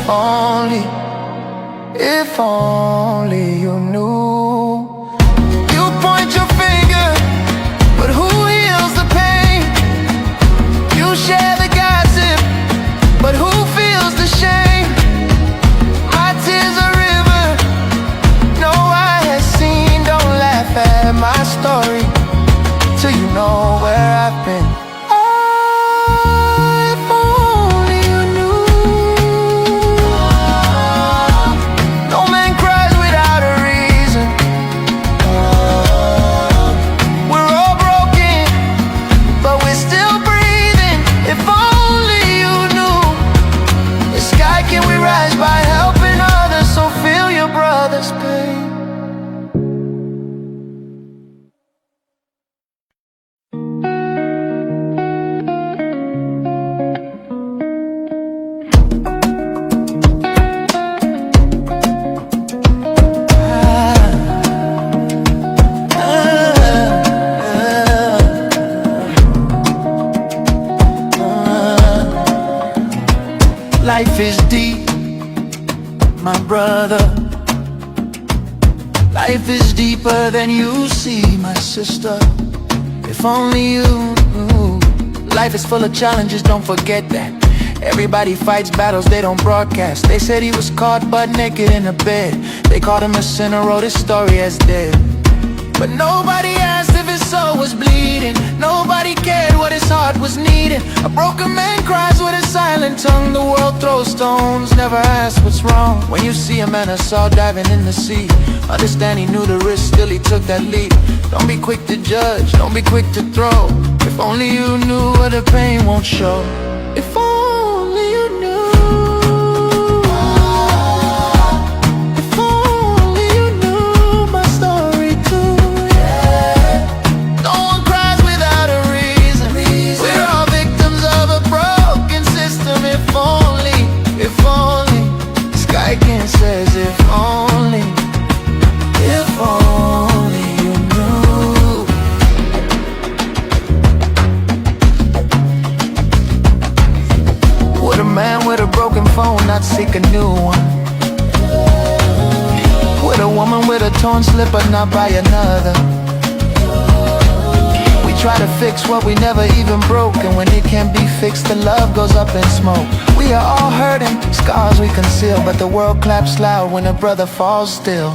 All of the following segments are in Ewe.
If only, if only you knew. You point your finger, but who heals the pain? You share the gossip, but who feels the shame? My tears a river no eye has seen. Don't laugh at my story till you know where I've been. Ah, if only you knew. No man cries without a reason. We're all broken, but we're still breathing. If only you knew. The sky can we rise by helping others, so feel your brother's pain. Life is deep, my brother. Life is deeper than you see, my sister. If only you knew. Life is full of challenges, don't forget that. Everybody fights battles they don't broadcast. They said he was caught butt naked in a bed. They called him a sinner, wrote his story as dead. But nobody asked if his soul was bleeding. Nobody cared what his heart was needing. A broken man cries with a silent tongue. The world throws stones, never asks what's wrong. When you see a man I saw diving in the sea, understand he knew the risk, still he took that leap. Don't be quick to judge, don't be quick to throw. If only you knew what the pain won't show. If only you knew. If only you knew my story too. Yeah. No one cries without a reason. We're all victims of a broken system. If only, Sky King says, if only you knew. Would a man with a broken phone not seek a new one? Would a woman with a torn slipper not buy another? We try to fix what we never even broke, and when it can't be fixed, the love goes up in smoke. We are all hurting, scars we conceal, but the world claps loud when a brother falls still.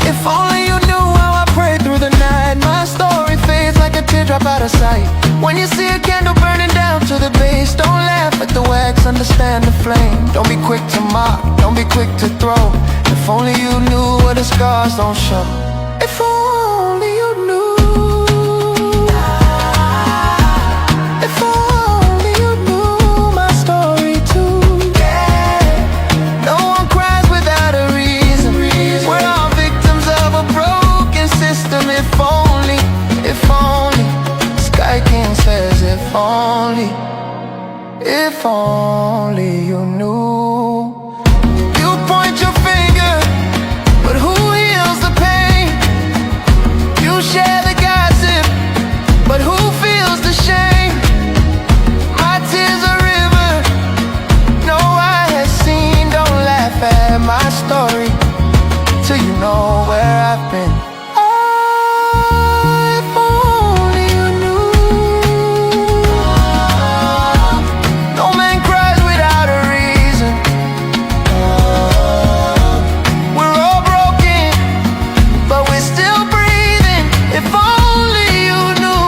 If only you knew how I prayed through the night. My story fades like a teardrop out of sight. When you see a candle burning down to the base, don't laugh at the wax, understand the flame. Don't be quick to mock, don't be quick to throw. If only you knew what the scars don't show. If only you knew. If only you knew my story too. Yeah. No one cries without a reason. We're all victims of a broken system. If only, Sky King says, if only you knew. You point your finger, but who heals the pain? You share the gossip, but who feels the shame? My tears a river no eye has seen. Don't laugh at my story till you know where I've been. Ah, if only you knew. No man cries without a reason. We're all broken, but we're still breathing. If only you knew.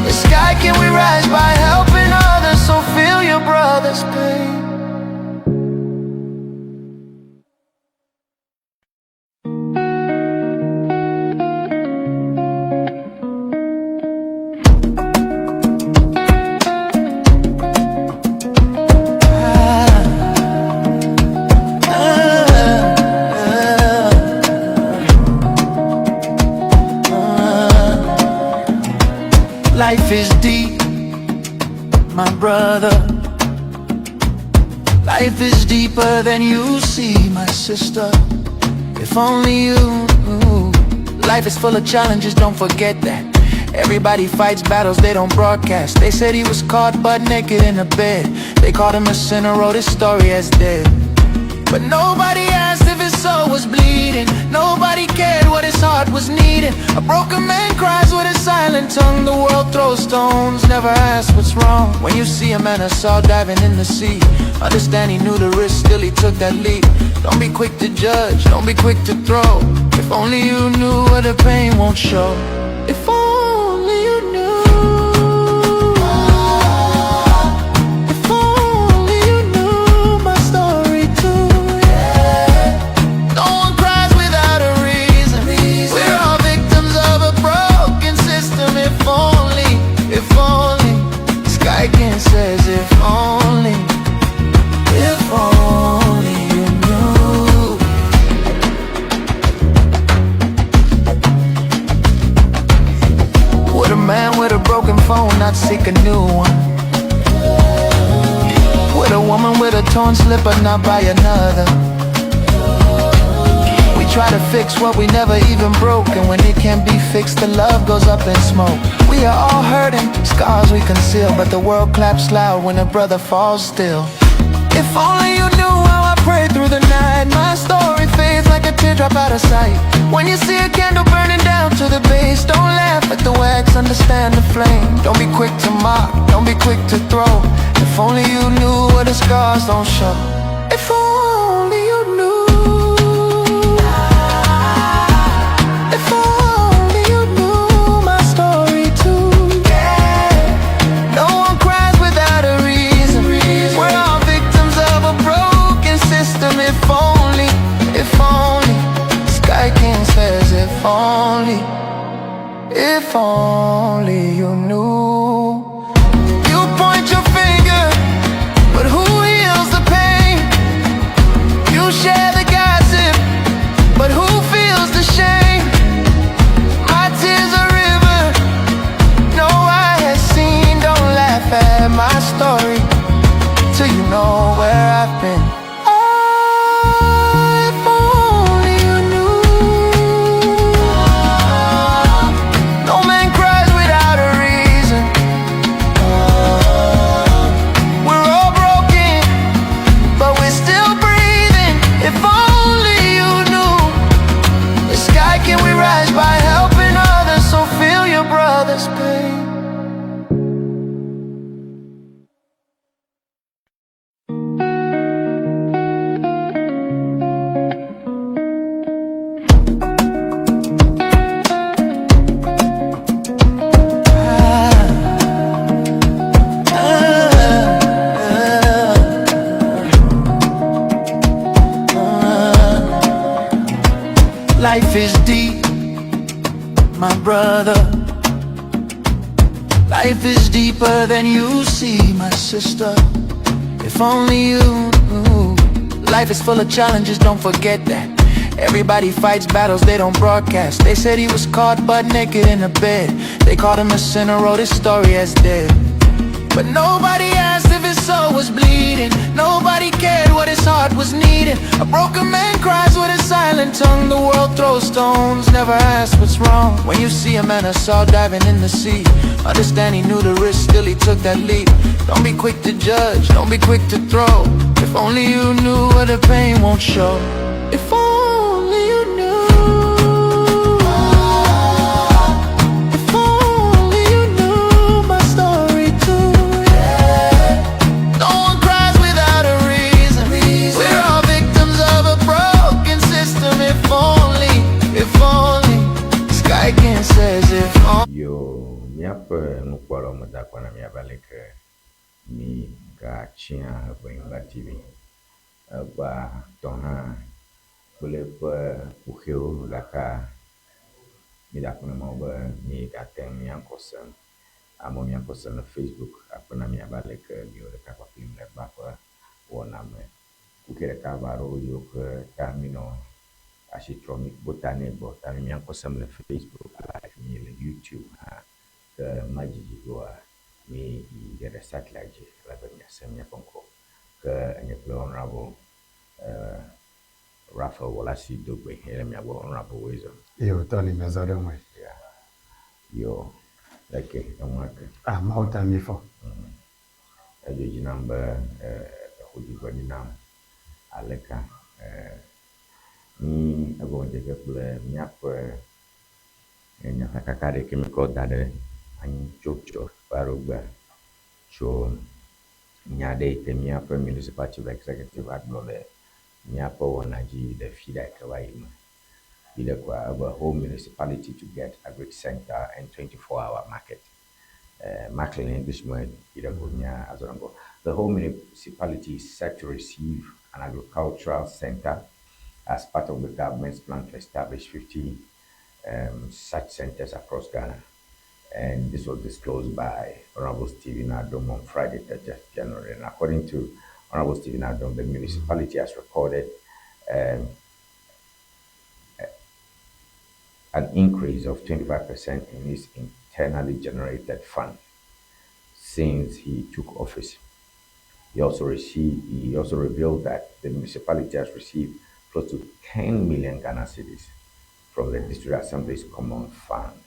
The sky can we rise by helping others, so feel your brother's pain. Life is deep, my brother. Life is deeper than you see, my sister. If only you knew. Life is full of challenges, don't forget that. Everybody fights battles they don't broadcast. They said he was caught butt naked in a bed. They called him a sinner, wrote his story as dead. But nobody asked if his soul was bleeding. Nobody cared what his heart was needing. A broken man cries with a silent tongue. The world throws stones, never asks what's wrong. When you see a man I saw diving in the sea, understand he knew the risk, still he took that leap. Don't be quick to judge, don't be quick to throw. If only you knew what the pain won't show. If only you knew. If only you knew my story too. Yeah. No one cries without a reason. We're all victims of a broken system. If only, Sky King says, if only you knew. Would a man with a broken phone not seek a new one? Would a woman with a torn slipper not buy another? We try to fix what we never even broke, and when it can't be fixed, the love goes up in smoke. We are all hurting, scars we conceal, but the world claps loud when a brother falls still. If only you knew how I prayed through the night. My story fades like a teardrop out of sight. When you see a candle burning down to the base, don't laugh at the wax, understand the flame. Don't be quick to mock, don't be quick to throw. If only you knew what the scars don't show. If only you knew. If only you knew my story too. Yeah. No one cries without a reason. We're all victims of a broken system. If only, Sky King says, if only you knew. You point your finger, but who heals the pain? You share the gossip, but who feels the shame? My tears a river no eye has seen. Don't laugh at my story till you know where I've been. Oh, if only you knew. No man cries without a reason. We're all broken, but we're still breathing. If only you knew. The sky can we rise by helping others, so feel your brother's pain. Life is deep, my brother. Life is deeper than you see, my sister. If only you knew. Life is full of challenges, don't forget that. Everybody fights battles they don't broadcast. They said he was caught butt naked in a bed. They called him a sinner, wrote his story as dead. But nobody asked if his soul was bleeding. Nobody cared what his heart was needing. A broken man cries with a silent tongue. The world throws stones, never asks what's wrong. When you see a man I saw diving in the sea, understand he knew the risk, still he took that leap. Don't be quick to judge, don't be quick to throw. If only you knew what the pain won't show. If only you knew. If only you knew my story too. Yeah. No one cries without a reason. We're all victims of a broken system. If only, Sky King says, if only. Yo, míaƒe nukpɔlawo meda akpe na mi abe aleke mi gatsia Ʋenyigba TV. Egbea tɔ hã kple eƒe kuxiwo gake mída akpe na Mawu be migate ŋu míakɔ sem. Amewo míakɔ sem le Facebook akpe na mi abe aleke miwɔ ɖeka kpakplim le egbea ƒe wɔna me. Kuxi ɖeka eve aɖewo yiwo ke ta minɔ asi trɔm mikpɔ ta nɛ gbɔ ta mi míakɔ sem le Facebook live mi le YouTube hã ke medzidzi oa mi yi ge ɖe satellite dzi ale be miase míaƒe ŋkɔ. Ke nye kple Honorable Raphael Wolasi Dogbe ye le mia gbɔ Honorable Wisdom. Yo, Tony mezɔ ɖe ŋue. Yeah. Yo. Leke enua ke? Ah, Mawu ta mi fɔ. Edzo dzi nam be exo dzigbɔɖi nam aleka mi egɔme kple míaƒe nyatakaka ɖe ke mi kɔ da ɖe anyi tso tso ƒe aɖewo gbea tso nya ɖe yi ke míaƒe municipal chief executive agblɔ le míaƒe wɔna dzi le fi ɖe ke va yi me. Yi ɖe koa ebe Ho municipality to get agric center and 24-hour market. Maclean English me yi ɖe ko nya azɔ ŋgɔ. The Ho municipality is set to receive an agricultural center as part of the government's plan to establish 50 such centers across Ghana. And this was disclosed by Honorable Stephen Adom on Friday, 30th January. And according to Honorable Stephen Adom, the municipality has recorded an increase of 25% in its internally generated fund since he took office. He also revealed that the municipality has received close to 10 million Ghana cedis from the District Assembly's Common Fund.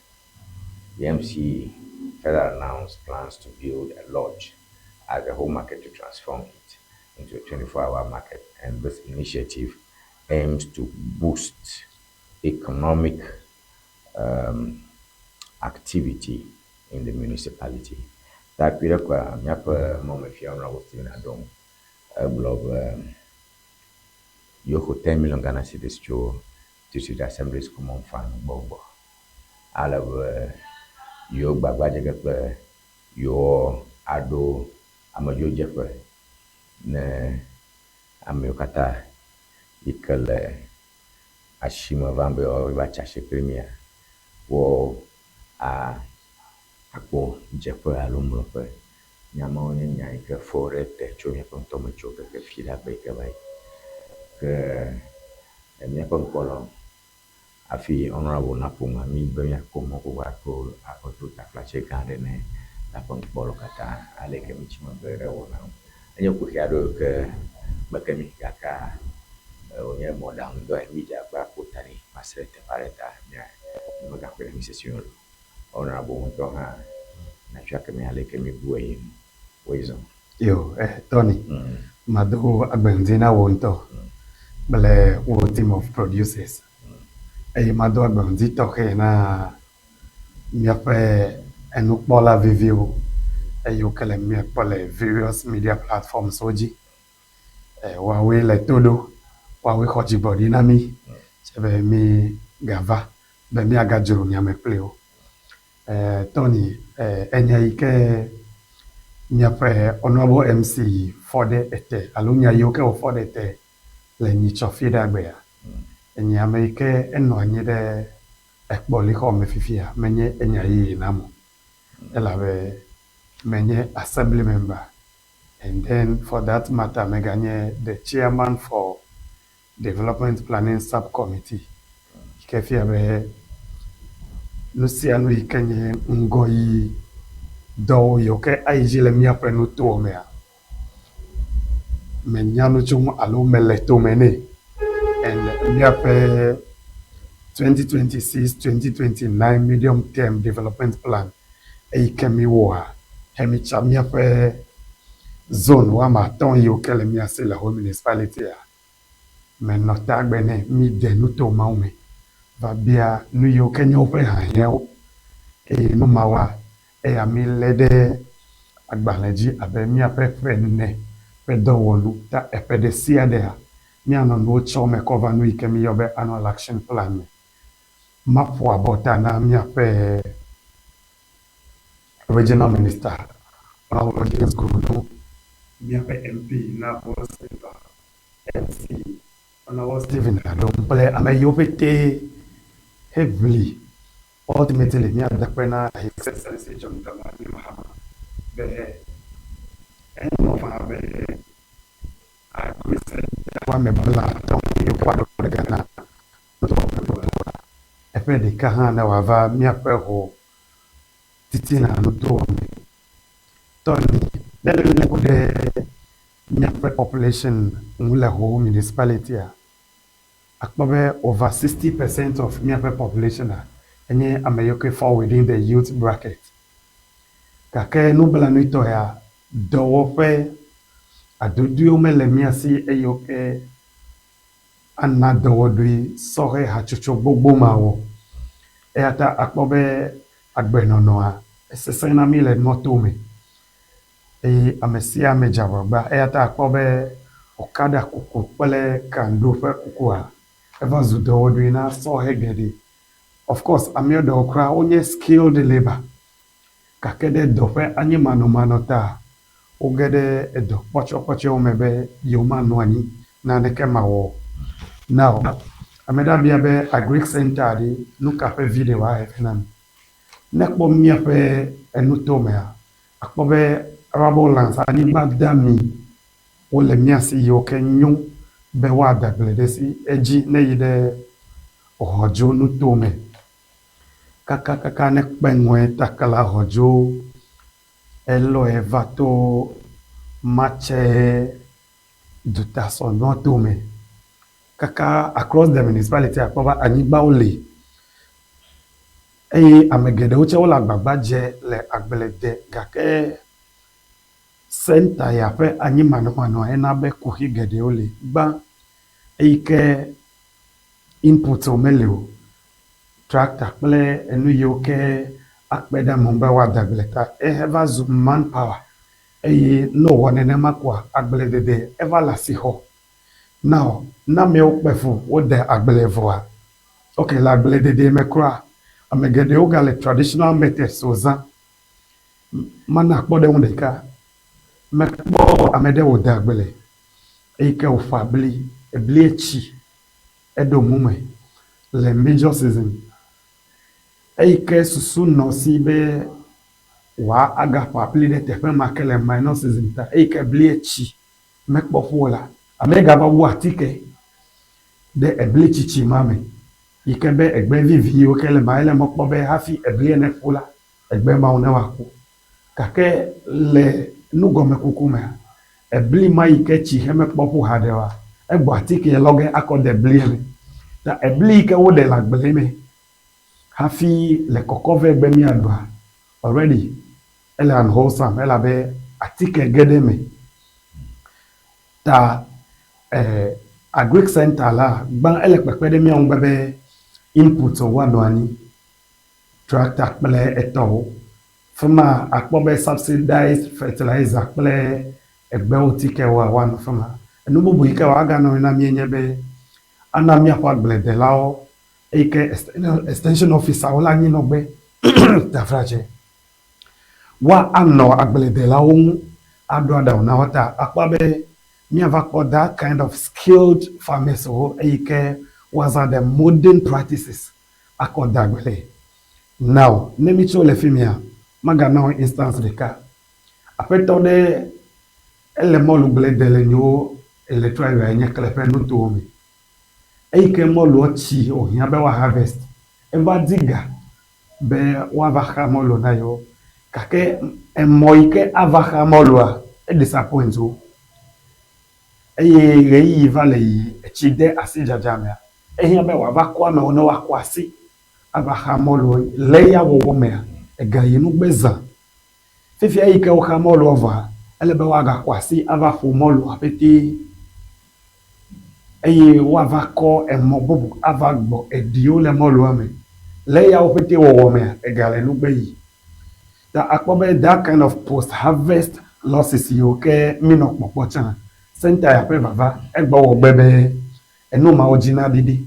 The MC further announced plans to build a lodge at the Ho market to transform it into a 24-hour market, and this initiative aims to boost economic activity in the municipality. Ta kpi ɖe koa míaƒe mɔmefia Honorable Stephen Adom egblɔ be yewoxɔ 10 million Ghana cedis tso District Assembly's Common Fund gbɔgbɔ ale be yewo gbagba dze ge kple yewo aɖo amedzrodzeƒe ne amewo katã yi ke le asime vam be yewoava tsi asi kpli mía wo a akpɔ dzeƒe alo mlɔƒe. Nya mawo nye nya yi ke fɔ ɖe te tso míaƒe ŋutɔ me tso keke fi ɖe gbe yi ke va yi. Ke míaƒe ŋkpɔlawo hafi Honorable naƒo nu mí be míakpɔ mɔ koko akɔ akɔto taflatse gã aɖe ne míaƒe ŋkpɔlawo katã ale yi ke mitsi megbe ɖe wɔna ŋu. Enye kuxi aɖewo yi ke kpeke mí gake wònye mɔɖaŋudɔe mídze agbagba kpɔ ta ɖi va se ɖe teƒe aɖe ta mía megaƒoe ɖe mí sesĩe o. Honorable ŋutɔ hã natsɔ ake mi ale yi ke míbu eyi nu. Woezɔ. Yo, Tony, mado agbeŋdi na wò ŋutɔ kple wò team of producers. Eye mado agbeŋdi tɔxɛ na míaƒe enukpɔla veviwo eye wo ke le míakpɔ le various media platforms wo dzi. Woawoe le to ɖo, woawoe xɔ dzigbɔɖi na mí tse be mí gava be míagadzro nyame kpli wo. Tony, enya yi ke míaƒe honorable MC fɔ ɖe ete alo nya yiwo ke wòfɔ ɖe ete le nyitsɔ fi ɖe agbea. Enye ame yi ke enɔ anyi ɖe ekpɔlixɔ me fifia menye enya yeye nam o. Elabe menye assembly member and then for that matter meganye the chairman for development planning subcommittee yi ke fia be nu sia nu yi ke nye ŋgɔyiyi dɔwo yiwo ke ayi dzi le míaƒe nutoa mea, menya nu tso ŋu alo mele tome nɛ. And míaƒe 2026-2029 medium term development plan eyi ke míwɔa he mitsa míaƒe zone woame atɔ̃ yiwo ke le mía si le Ho municipality-a, menɔ tagbe nɛ míde nuto mawo me va bia nu yiwo ke nye woƒe hiahiãwo eye nu mawoa eya mílé ɖe agbalẽ dzi abe míaƒe ƒe ene ƒe dɔwɔnu ta eƒe ɖe sia ɖea míanɔ nuwo tsɔm kɔ va nu yi ke míyɔ be annual action plan me. Maƒo abɔta na míaƒe regional minister Honorable James Gunu, míaƒe MP na Ho Central, MC Honorable Stephen Adom kple ame yiwo ƒete heʋli ultimately míada akpe na His Excellency John Dramani Mahama be enɔ faa be agri center woame 50 yiwo ke woaɖo ɖe Ghana eƒe ɖeka hã ne wòava míaƒe Ho titina nutoa me. Tony, ne lé ŋku ɖe míaƒe population ŋu le Ho municipality-a, akpɔ be over 60% of míaƒe population-a enye ame yiwo ke fall within the youth bracket. Gake nublanuitɔea, dɔwɔƒe adodoewo mele mía si eye wo ke ana dɔwɔɖui sɔhɛ hatsotso gbogbo mawo. Eya ta akpɔ be agbenɔnɔa esesẽ na mí le nɔto me eye ame sia ame dze agbagba. Eya ta akpɔ be okada kuku kple kando ƒe kukua eva zu dɔwɔɖui na sɔhɛ geɖe. Of course, amea ɖewo kura wonye skilled labour gake ɖe dɔ ƒe anyimanɔmanɔ ta woge ɖe edɔ kpɔtsɔkpɔtsɔewo me be yewomanɔ anyi naneke mawɔ o. Now, ame ɖe abia be Agric Center ɖe, nu ka ƒe viɖe wòahe vɛ na mi? Ne ekpɔ míaƒe enutomea, akpɔ be arable lands, anyigba dami wole mía si yiwo ke nyo be woade agble ɖe esi edzi ne yi ɖe Hɔdzo nutome. Kakakaka ne kpe ŋɔe takla Hɔdzo elɔe va to matse dutasɔ nɔtome. Kaka across the municipality akpɔ be anyigbawo li eye ame geɖewo tse wole agbagba dze le agble de gake center ya ƒe anyimanɔmanɔa ena be kuxi geɖewo li. Gbã eyi ke input wo meli o, tractor kple enu yiwo ke akpe ɖe amewo ŋu be woade agble ta eheva zu manpower eye ne wowɔ nenema koa agbledede eva le asixɔ. Now ne amewo kpe fu wode agble vɔa, ok le agbledede me kura ame geɖewo gale traditional methods wo zã. Mana kpɔɖeŋu ɖeka. Mekpɔ ame ɖe wòde agble eyi ke wòƒa bli, eblie tsi eɖo mu me le major season. Eyi ke susu nɔ esi be wòa agaƒa bli ɖe teƒe ma ke le minor season ta eyi ke blie tsi mekpɔ ƒu o la, amee gava wu atike ɖe ebli tsitsi ma me yi ke be egbe vivi yiwo ke le ema ele mɔ kpɔ be hafi eblie ne ƒu la, egbe mawo ne woaku. Gake le nugɔmekuku mea, ebli ma yi ke tsi hemekpɔ ƒu haɖe oa, egbɔ atike lɔ ge akɔ de blia me. Ta ebli yi ke woɖe le agble me hafi le kɔkɔ vɛ be míaɖua, already ele unwholesome elabe atike ge ɖe eme. Ta eh, Agric Center la, gbã ele kpekpe ɖe mía ŋu be be input woanɔ anyi, tractor kple etɔwo. Fi ma akpɔ be subsidized fertilizer kple egbewo tikewoa woanɔ fi ma. Enu bubu yi ke woaganɔ na mí nye be ana míaƒe agbledelawo eyi ke extension officer-wo le anyinɔgbe taflatse woanɔ agbledelawo ŋu aɖo aɖaŋu na wo ta akpɔ be míava kpɔ that kind of skilled farmers wo eyi ke woazã the modern practices akɔ da agble. Now, ne mítso le fi mia, magana wò instance ɖeka. Aƒetɔ ɖe ele mɔlugble de le nyewo electoral area nye kle ƒe nutowo me. Eyi ke mɔluɔ tsi wòhiã be woa harvest, eva di ga be woava xa mɔlua na yewo. Gake emɔ yi ke ava xa mɔlua, e disappoint wo. Eye ɣeyiɣi va le yiyi, etsi de asi dzadza mea, ehiã be wòava kɔ amewo ne woakɔ asi ava xa mɔlua. Le eya wɔwɔ mea, ega yi nugbe zã. Fifia eyi ke woxa mɔlua vɔa, ele be woagakɔ asi ava ƒo mɔlua ƒetee eye woava kɔ emɔ bubu ava gbɔ eɖiwo le mɔlua me. Le eyawo ƒetee wɔwɔ mea, ega le nugbe yi. Ta akpɔ be that kind of post harvest losses yiwo ke mínɔ kpɔkpɔ tsã, center ya ƒe vava egbɔ wɔ gbe be enu mawo dzi naɖiɖi.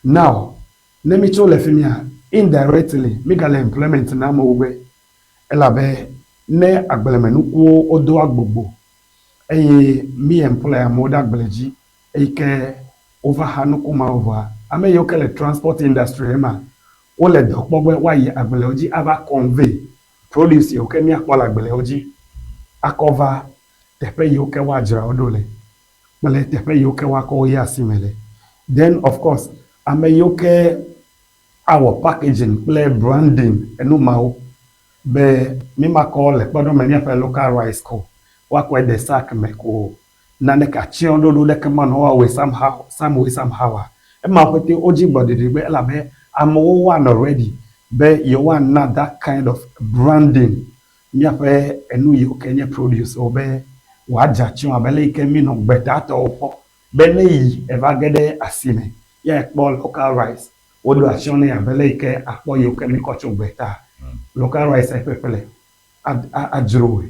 Now, ne mítso le fi mía, indirectly mígale employment na amewo gbe elabe ne agblemenukuwo wodo agbogbo eye mí employ amewo ɖe agble dzi eyi ke wova xa nuku mawo vɔa, ame yiwo ke le transport industry ema, wole dɔ kpɔ be woayi agblewo dzi ava convey produce yiwo ke míakpɔ le agblewo dzi akɔ va teƒe yiwo ke woadzra wo ɖo le kple teƒe yiwo ke woakɔ wo yi asime le. Then of course, ame yiwo ke awɔ packaging kple branding enu mawo be mímakɔ le kpɔɖeŋu me míaƒe local rice ko woakɔe de sack me ko naneke atsyɔ̃ɖoɖo ɖeke manɔ woawɔe somehow, some way somehow a, ema ƒete wodzi gbɔɖiɖi be elabe amewo woanɔ ready be yewoana that kind of branding. míaƒe enu yiwo ke nye produce wo be wòadze atsyɔ̃ abe ale yi ke mí nɔ gbetatɔwo kpɔ be ne yi eva ge ɖe asime ya ekpɔ local rice woɖo atsyɔ̃ nɛ abe ale yi ke akpɔ yiwo ke míkɔ tso gbeta. Local rice eƒeƒle adzro wòe.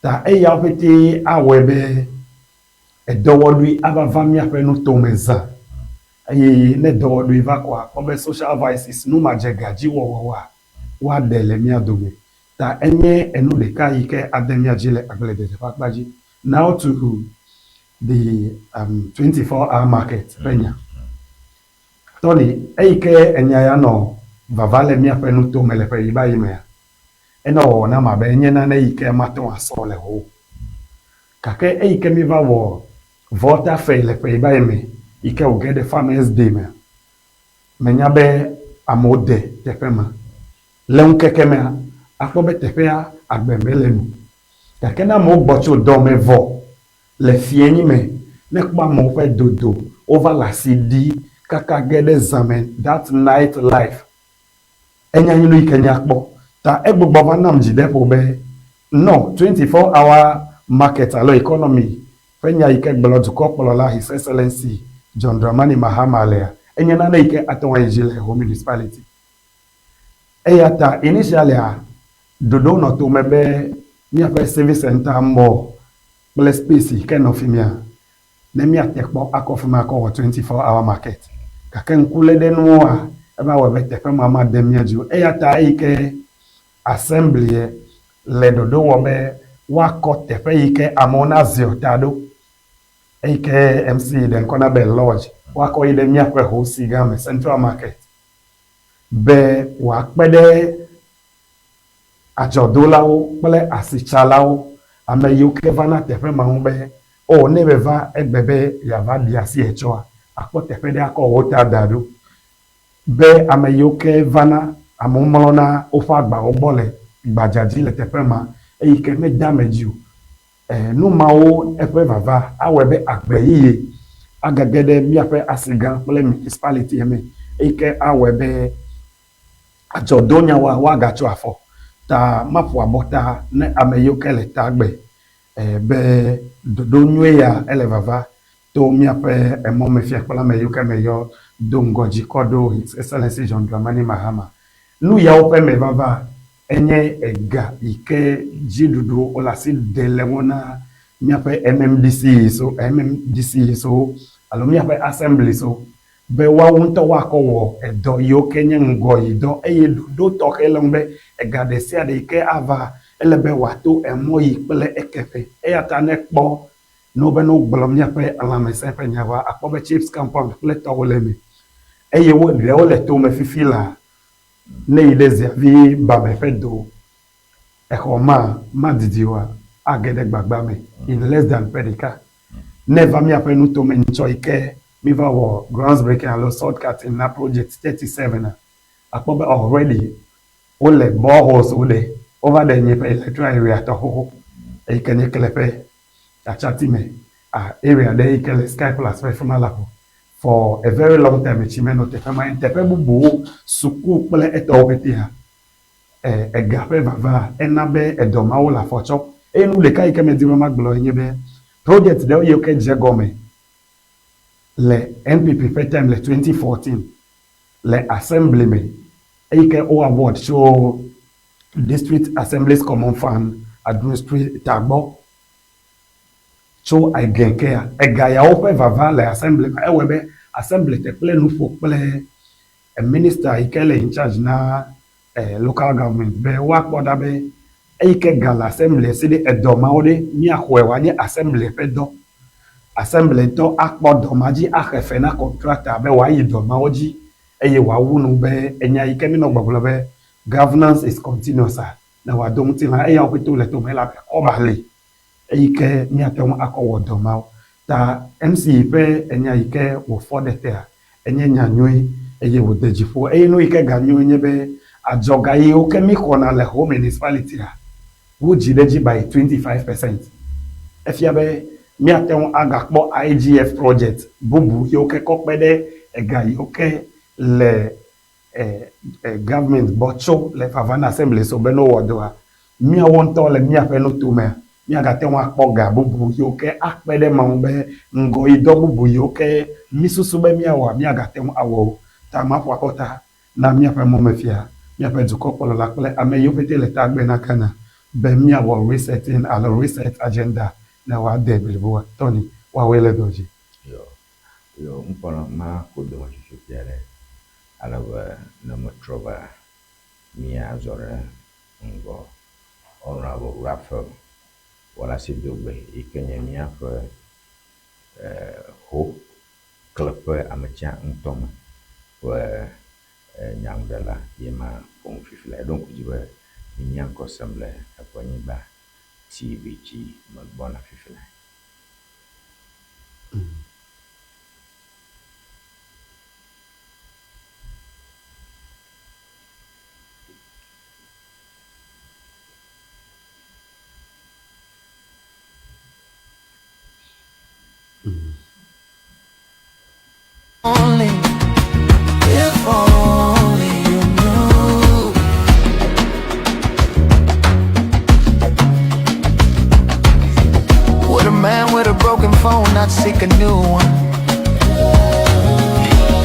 Ta eyawo ƒete awɔe be edɔwɔɖui ava va míaƒe nutome zã. Eye ne dɔwɔɖui va koa, akpɔ be social vices, numadzegãdziwɔwɔwoa, woaɖe le mía dome. Ta enye enu ɖeka yi ke ade mía dzi le agbledede ƒe akpa dzi. Now to the 24 hour market ƒe nya. Tony, eyi ke enya ya nɔ vava le míaƒe nutome le ƒe yi va yi mea, enɔ wɔwɔ nam abe enye nane yi ke mate ŋu asɔ le ho. Gake eyi ke míva wɔ Volta Fair le ƒe yi va yi me yi ke wòge ɖe Farmers Day mea, menya be amewo de teƒe ma. Le ŋkeke mea, akpɔ be teƒea agbe mele nu. Gake ne amewo gbɔ tso dɔ me vɔ le fiẽnyi me, ne kpɔ amewo ƒe dodo, wova le asi ɖi kaka ge ɖe zã me, that night life, enya nye nu yi ke nya kpɔ. Ta egbugbɔ va nam dzideƒo be, no, 24 hour market alo economy ƒe nya yi ke gblɔ dukɔkplɔla His Excellency John Dramani Mahama lea, enye nane yi ke ate ŋu ayi dzi le Ho Municipality. Eya ta initially-a, ɖoɖo nɔ tome be míaƒe Civic Center mall kple space yi ke nɔ fi mía, ne míate kpɔ akɔ fi ma akɔ wɔ 24 hour market. Gake ŋkuléɖenuwoa, eva wɔe be teƒe ma made mía dzi o. Eya ta eyi ke assembly le ɖoɖo wɔ be woakɔ teƒe yi ke amewo naziɔ ta ɖo, eyi ke MC ɖe ŋkɔ na be lodge, woakɔ yi ɖe míaƒe hosi gã me, Central Market, be wòakpe ɖe adzɔdolawo kple asitsalawo, ame yiwo ke vana teƒe ma ŋu be, o ne meva egbe be yeava ɖi asi etsɔa, akpɔ teƒe ɖe akɔ wò ta da ɖo. Be ame yiwo ke vana, amewo mlɔna woƒe agbawo gbɔ le gbadza dzi le teƒe ma, eyi ke mede ame dzi o. Nu mawo eƒe vava awɔe be agbe yeye agage ɖe míaƒe asigã kple municipality me, eyi ke awɔe be adzɔdonyawoa woagatso afɔ. Ta maƒo abɔta ne ame yiwo ke le ta gbe be ɖoɖo nyuie ya ele vava to míaƒe emɔmefia kple ame yiwo ke meyɔ do ŋgɔ dzi kɔ ɖo His Excellency John Dramani Mahama. Nu yawo ƒe me vava enye ega yi ke dziɖuɖu wole asi ɖe le ŋu na míaƒe MMDC so MMDC so alo míaƒe assembly so be woawo ŋutɔ woakɔ wɔ edɔ yiwo ke nye ŋgɔyidɔ eye ɖoɖo tɔxɛ le ŋu be ega ɖe sia ɖe yi ke ava ele be wòato emɔ yi kple ekeƒe. Eya ta ne kpɔ ne wobe ne wogblɔ míaƒe lãmesẽ ƒe nya va akpɔ be chips compound kple tɔwo le eme eye wo ɖewo le tome fifi la ne yi ɖe ziavi bame ƒe do exɔ ma madidi oa age ɖe gbagba me in less than ƒe ɖeka. Ne va míaƒe nutome ŋtsɔ yi ke míva wɔ grounds breaking alo sod cutting na project 37 a akpɔ be already wole boreholes wo ɖe wova ɖe nye ƒe electoral area tɔ xoxo eyi ke nye kleƒe atsati me a area ɖe yi ke le Sky Plus ƒe fi ma la ƒo for a very long time etsi menɔ teƒe ma. Teƒe bubuwo suku kple etɔwo ƒetea ega ƒe vava ena be edɔ mawo le afɔ tsɔ. Eye nu ɖeka yi ke medi be magblɔ enye be project ɖewo yiwo ke dze gɔme le NPP ƒe time le 2014 le assembly me eyi ke wo award tso District Assemblies Common Fund administrator gbɔ tso ege kea ega yawo ƒe vava le assembly me ewɔe be assembly te kple nuƒo kple minister yi ke le in charge na local government be woakpɔ ɖa be eyi ke ga le assembly si ɖe edɔ mawo ɖe míaxɔe wòanye assembly ƒe dɔ. Assembly ŋutɔ akpɔ dɔ ma dzi axe fe na contractor be wòayi dɔ mawo dzi eye wòawu nu be enya yi ke míenɔ gbɔgblɔ be governance is continuous a ne wòado ŋutilã eya wo ƒete le tome elabe kɔba li eyi ke míate ŋu akɔ wɔ dɔ mawo. Ta MC ƒe enya yi ke wòfɔ ɖe tea enye nya nyui eye wòde dzi ƒo. Eye nu yi ke ganyo nye be adzɔga yiwo ke míxɔna le Ho municipality a wodzi ɖe edzi by 25%. Efia be míate ŋu agakpɔ IGF project bubu yiwo ke kɔ kpe ɖe ega yiwo ke le government gbɔ tso le vava na assembly so be ne wowɔ dɔa. Míawo ŋutɔ le míaƒe nutomea, míagate ŋu akpɔ ga bubu yiwo ke akpe ɖe ema ŋu be ŋgɔyidɔ bubu yiwo ke mísusu be míawɔa, míagate ŋu awɔ wo. Ta maƒo akɔta na míaƒe mɔmefia, míaƒe dukɔkplɔla kple ame yiwo ƒete le tagbe na Ghana be míawɔ resetting alo reset agenda ne woade bliboa. Tony, woawoe le dɔ dzi. Yo, yo, ŋkpɔnɔ ma ko dometsotso kpui aɖe ale be ne metrɔ va míazɔ ɖe ŋgɔ. Honourable Raphael Wɔlasi Dogbe yi ke nye míaƒe ho kle ƒe ametsia ŋutɔ me ƒe nyanuɖela ye ma ƒo nu fifi la. Eɖo ŋku dzi be mi mía ŋkɔ sem le eƒe nyigba TV dzi megbɔna fifi lae. Only, if only you knew. Would a man with a broken phone not seek a new one?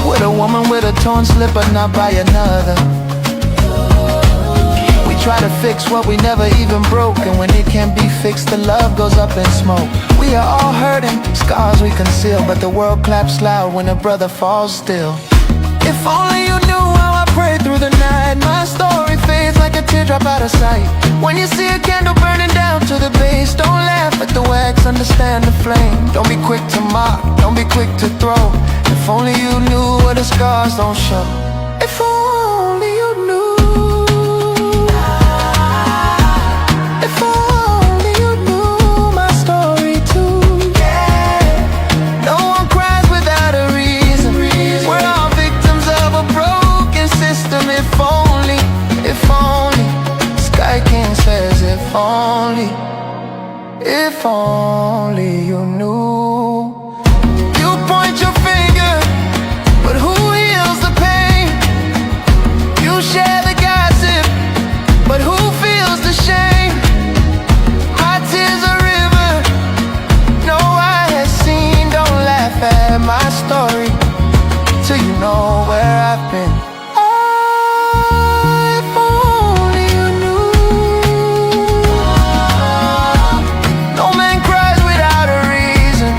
Would a woman with a torn slipper not buy another? We try to fix what we never even broke, and when it can't be fixed, the love goes up in smoke. We are all hurting, scars we conceal, but the world claps loud when a brother falls still. If only you knew how I prayed through the night. My story fades like a teardrop out of sight. When you see a candle burning down to the base, don't laugh at the wax, understand the flame. Don't be quick to mock, don't be quick to throw. If only you knew what the scars don't show. If only you knew. If only you knew my story too. No one cries without a reason. We're all victims of a broken system. If only, Sky King says, if only you knew. You point your finger, but who heals the pain? You share the gossip, but who feels the shame? My tears a river no eye has seen. Don't laugh at my story till you know where I've been. Ah, if only you knew. No man cries without a reason.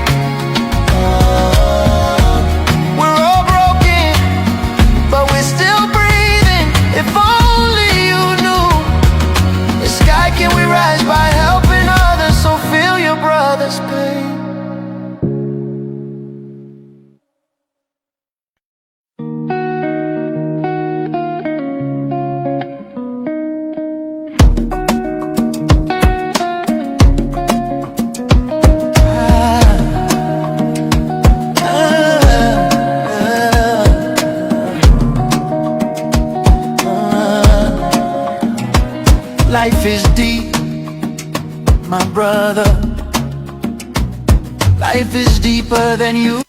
We're all broken, but we're still breathing. If only you knew. The sky can we rise by helping others, so feel your brother's pain. Life is deep, my brother. Life is deeper than you.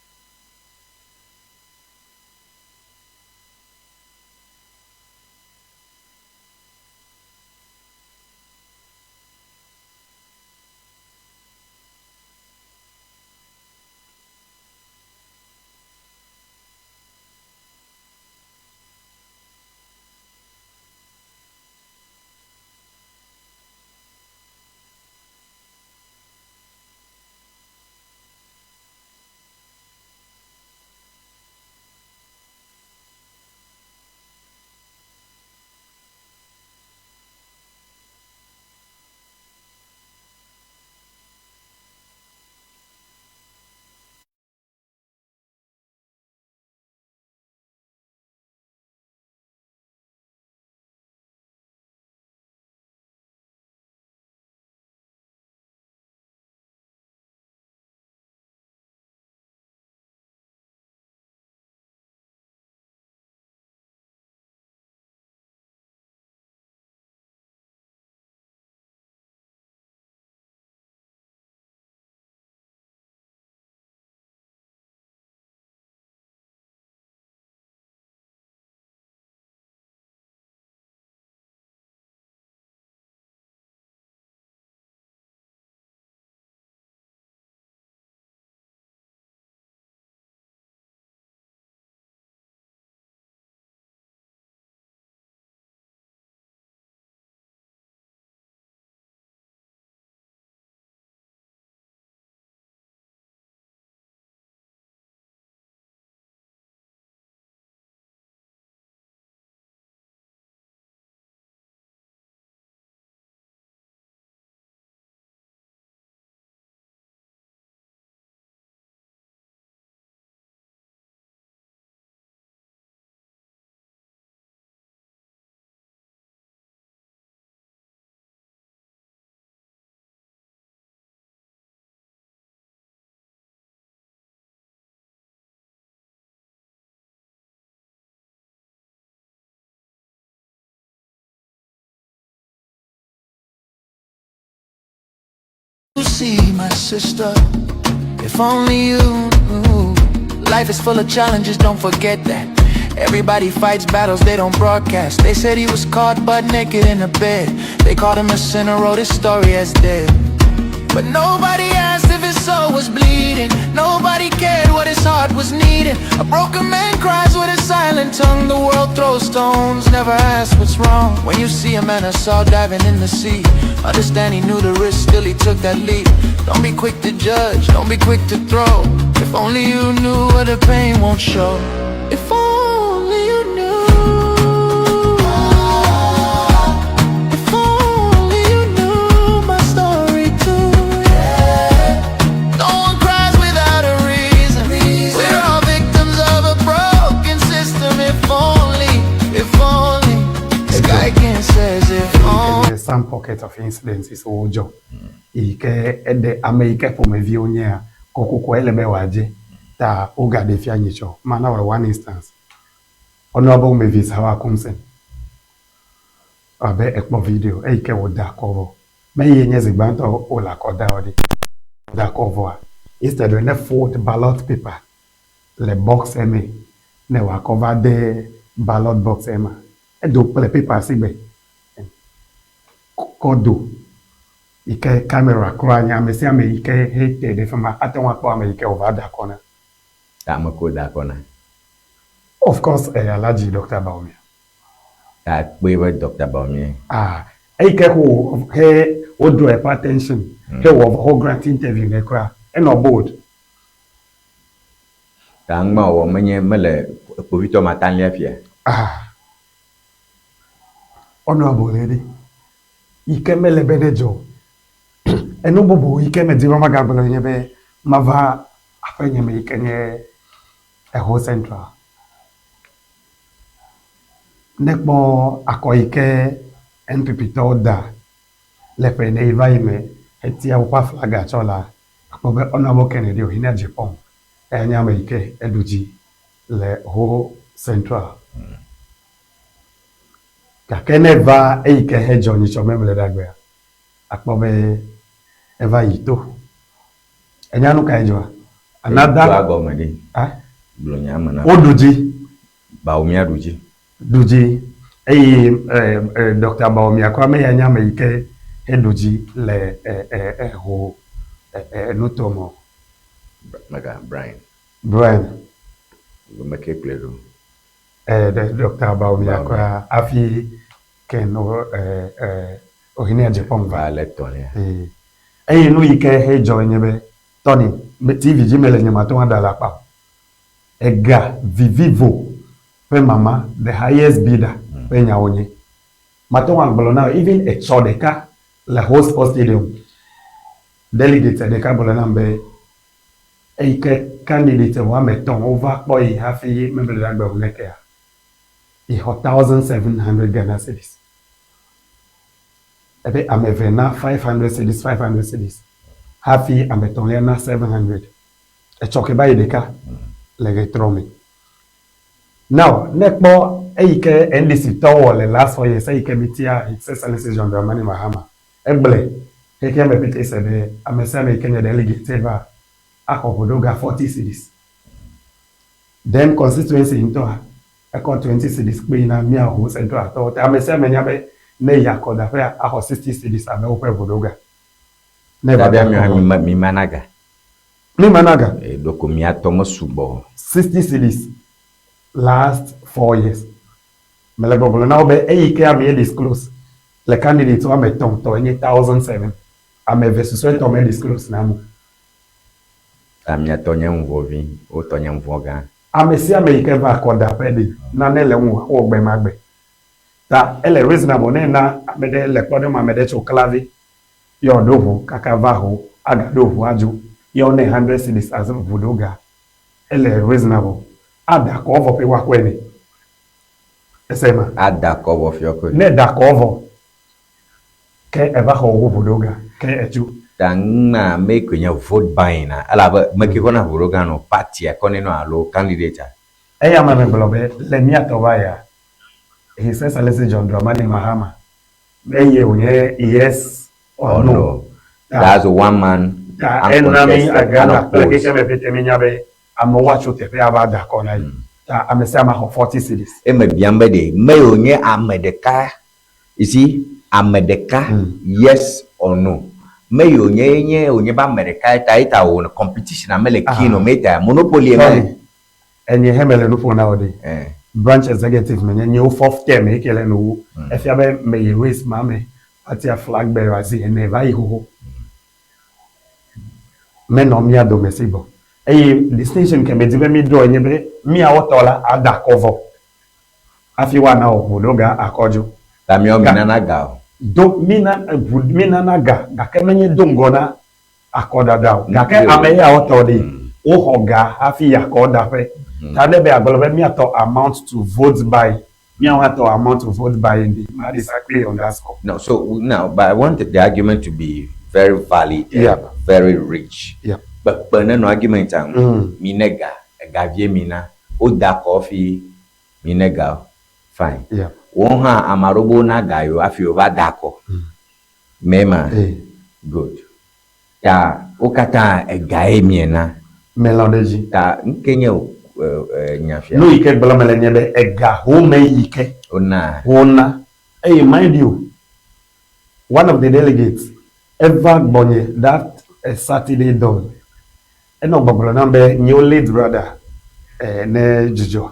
See, my sister. If only you knew. Life is full of challenges, don't forget that. Everybody fights battles they don't broadcast. They said he was caught butt naked in a bed. They called him a sinner, wrote his story as dead. But nobody asked if his soul was bleeding. Nobody cared what his heart was needing. A broken man cries with a silent tongue. The world throws stones, never asks what's wrong. When you see a man I saw diving in the sea, understand he knew the risk, still he took that leap. Don't be quick to judge, don't be quick to throw. If only you knew what the pain won't show. If only you knew. If only you knew my story too. Yeah. No one cries without a reason. We're all victims of a broken system. If only. Sky King says if only. There some pocket of incidences wodzɔ yi ke eɖe ame yi ke ƒomevi wonyea kɔkɔkɔ ele be wòadze ta wogaɖe fia nyitsɔ. Mana wɔ one instance. Honorable Mavis Hawa Koomson abe ekpɔ video eyi ke wòda akɔ vɔ. Meye nye zi gbãtɔ wòle akɔ da wɔ ɖi. Da akɔ vɔa instead ne fold ballot paper le box eme ne wòakɔ va de ballot box ema edo kple paper si gbe kɔ do yi ke camera kura nye ame sia ame yi ke he te ɖe fi ma ate ŋu akpɔ ame yi ke wòva da akɔ na. Ame ko da akɔ na. Of course, Alhaji Dr. Bawumia. Akpe be Dr. Bawumia. Ah, eyi ke ho he wo draw eƒe attention he wɔ ho grant interview ne kura enɔ bold. Ta ŋgba wɔ menye mele kpovitɔ ma ta lia fia. Ah, honorable lady yi ke mele be ne dzɔ enu bubu yi ke medi be magagblɔ nye be mava aƒenye me yi ke nye Eho Central. Ne kpɔ akɔ yi ke NPP tɔwo da le ƒe ne yi va yi me hetia woƒe aflaga tsɔ la akpɔ be Honorable Kennedy Ohene Agyapong eya nye ame yi ke eɖu dzi le Ho Central. Gake ne va eyi ke hedzɔ nyitsɔ memle ɖe agbea akpɔ be eva yi to. Enya nu kae dzɔa? Another Toa gɔme ɖi. Ah? Gblɔ nya me na. Woɖu dzi. Bawumia ɖu dzi. Ɖu dzi eye Dr. Bawumia kura me ya nye ame yi ke heɖu dzi le Ho nutome o. Mega Brian. Brian. Me ke kplɔe ɖo. Dr. Bawumia kura hafi Ken Ohene Agyapong va. Va le tɔlia. Eye nu yi ke hedzɔ nye be Tony TV dzi mele nye mate ŋu ada le akpa o. Ega vivivo ƒe mama the highest bidder ƒe nyawo nye. Mate ŋu agblɔ na even etsɔ ɖeka le Ho Sports Stadium delegate ɖeka gblɔ nam be eyi ke candidate woame etɔ̃ wova kpɔ yi hafi memle ɖe agbe ŋu kea exɔ 1700 Ghana cedis. Ebe ame eve na 500 cedis 500 cedis hafi ame etɔ̃lia na 700. Etsɔ ke va yi ɖeka le ɣetrɔ me. Now ne kpɔ eyi ke NDC tɔwo wɔ le last 4 years eyi ke mi tia His Excellency John Dramani Mahama egblẽ xexea me ƒete se be ame sia ame yi ke nye delegate va axɔ ʋuɖoga 40 cedis. Then constituency ŋutɔa ekɔ 20 cedis kpe na mía Ho Central tɔwo ta ame sia ame nya be ne yi akɔdaƒea axɔ 60 cedis abe woƒe ʋuɖoga. Ne va Tabia mi mi mana ga. Mi mana ga. Ɖeko miatɔ me sugbɔ. 60 cedis last 4 years. Mele gbɔgblɔ na wo be eyi ke ame ye disclose le candidate woame etɔ̃ tɔ enye 1700. Ame eve susɔetɔ me disclose na mo. Ta miatɔ nye ŋuvɔvi, wotɔ nye ŋuvɔ gã. Ame sia ame yi ke va akɔdaƒe ɖi nane le ŋu wɔ gbe ma gbe. Ta ele reasonable ne na ame ɖe le kpɔɖeŋu ame ɖe tso Klavi ye wòɖo ʋu kaka va Ho agaɖo ʋu adzo ye wonɛ 100 cedis as ʋuɖoga. Ele reasonable. Ada akɔ vɔ ƒe woakɔe nɛ. Ese ma. Ada akɔ vɔ fi woakɔe. Ne da akɔ vɔ ke eva xɔ wò ʋuɖoga ke etso. Ta ŋma me koe nye vote buying na elabe me ke kɔna ʋuɖoga nɔ partia kɔ nɛ nɔ alo candidate a. Eya me megblɔ be le míatɔ va ya His Excellency John Dramani Mahama eye wònye yes or no. That's one man. Ta ena mi Ghana kple xexea me ƒete mi nya be amewo atso teƒe ava da akɔ na yi. Ta ame sia ame axɔ 40 cedis. Eme biam be ɖe me yi wònye ame ɖeka, you see, ame ɖeka, yes or no. Me yi wònye ye nye wònye be ame ɖeka ye ta ye ta wò competition a mele keen o me ta monopoly ye me. Enye he mele nu ƒom na wò ɖe. Branch executive menye, nye wo fourth term ye ke le nuwu. Efia be meyi race ma me partia flag bearer zi ene va yi xoxo. Menɔ mía dome si gbɔ. Eye distinction ke medi be míɖo enye be míawo tɔ la ada akɔ vɔ hafi woana wò ʋuɖoga akɔdzo. Ta míawo minana ga o. Do mina ʋu minana ga gake menye do ŋgɔ na akɔdada o. Gake ame yawo tɔ ɖe, woxɔ ga hafi yi akɔdaƒe. Ta ne be agblɔ be míatɔ amount to vote buy, míawo hã tɔ amount to vote buying ɖi, ma disagree on that score. No, so now, but I want the argument to be very valid and very rich. Kpekpe ne nɔ argument a ŋu, mi ne ga, ega vie mi na, woda akɔ fi mi ne ga o, fine. Woawo hã ame aɖewo be wona ga yewo hafi wova da akɔ. Mema? Good. Ta wo katã egae miena. Melɔ̃ ɖe edzi. Ta nuke nye nya fia? Nu yi ke gblɔm mele nye be ega home yi ke. Wona. Wona. Eye mind you, one of the delegates eva gbɔnye that Saturday dawn. Enɔ gbɔgblɔ nam be nyewo late brother ne dzudzɔ.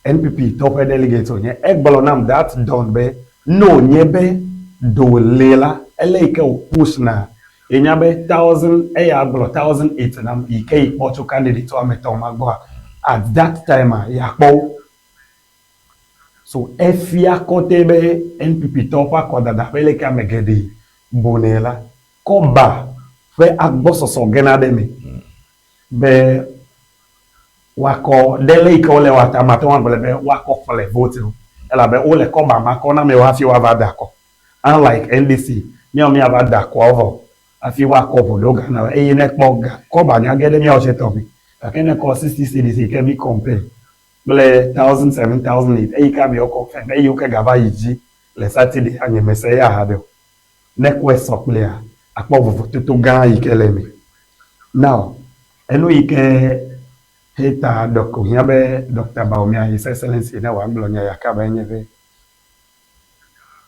NPP tɔwo ƒe delegate wònye. Egblɔ nam that dawn be ne wònye be ɖe wòli la, ele yi ke wò push na yenya be thousand, eya gblɔ 1008 nam yi ke yi kpɔ tso candidate woame etɔ̃ ma gbɔa, at that time a yeakpɔ wo. So efia kɔtɛ be NPP tɔwo ƒe akɔdada ƒe leke ame geɖe bunɛ la, kɔba ƒe agbɔsɔsɔ gena ɖe eme be woakɔ ɖe le yi ke wole wɔa ta mate ŋu agblɔe be woakɔ ƒle vote o elabe wole kɔba ma kɔ na amewo hafi woava da akɔ. Unlike NDC, míawo míava da akɔa vɔ hafi woakɔ ʋu ɖo ga na wo eye ne ekpɔ ga kɔba nya ge ɖe míawo tse tɔ me. Gake ne ekɔ 60 cedis yi ke mí compare kple thousand seven, thousand eight eyi ke amewo confirm eye wo ke gava yi dzi le Saturday a nye mese eya haɖe o. Ne ekpɔe sɔ kplia, akpɔ vovototo gã yi ke le eme. Now, enu yi ke he ta ɖɔk wòhiã be Doctor Bawumia, His Excellency ne wòagblɔ nya ya kaba enye be,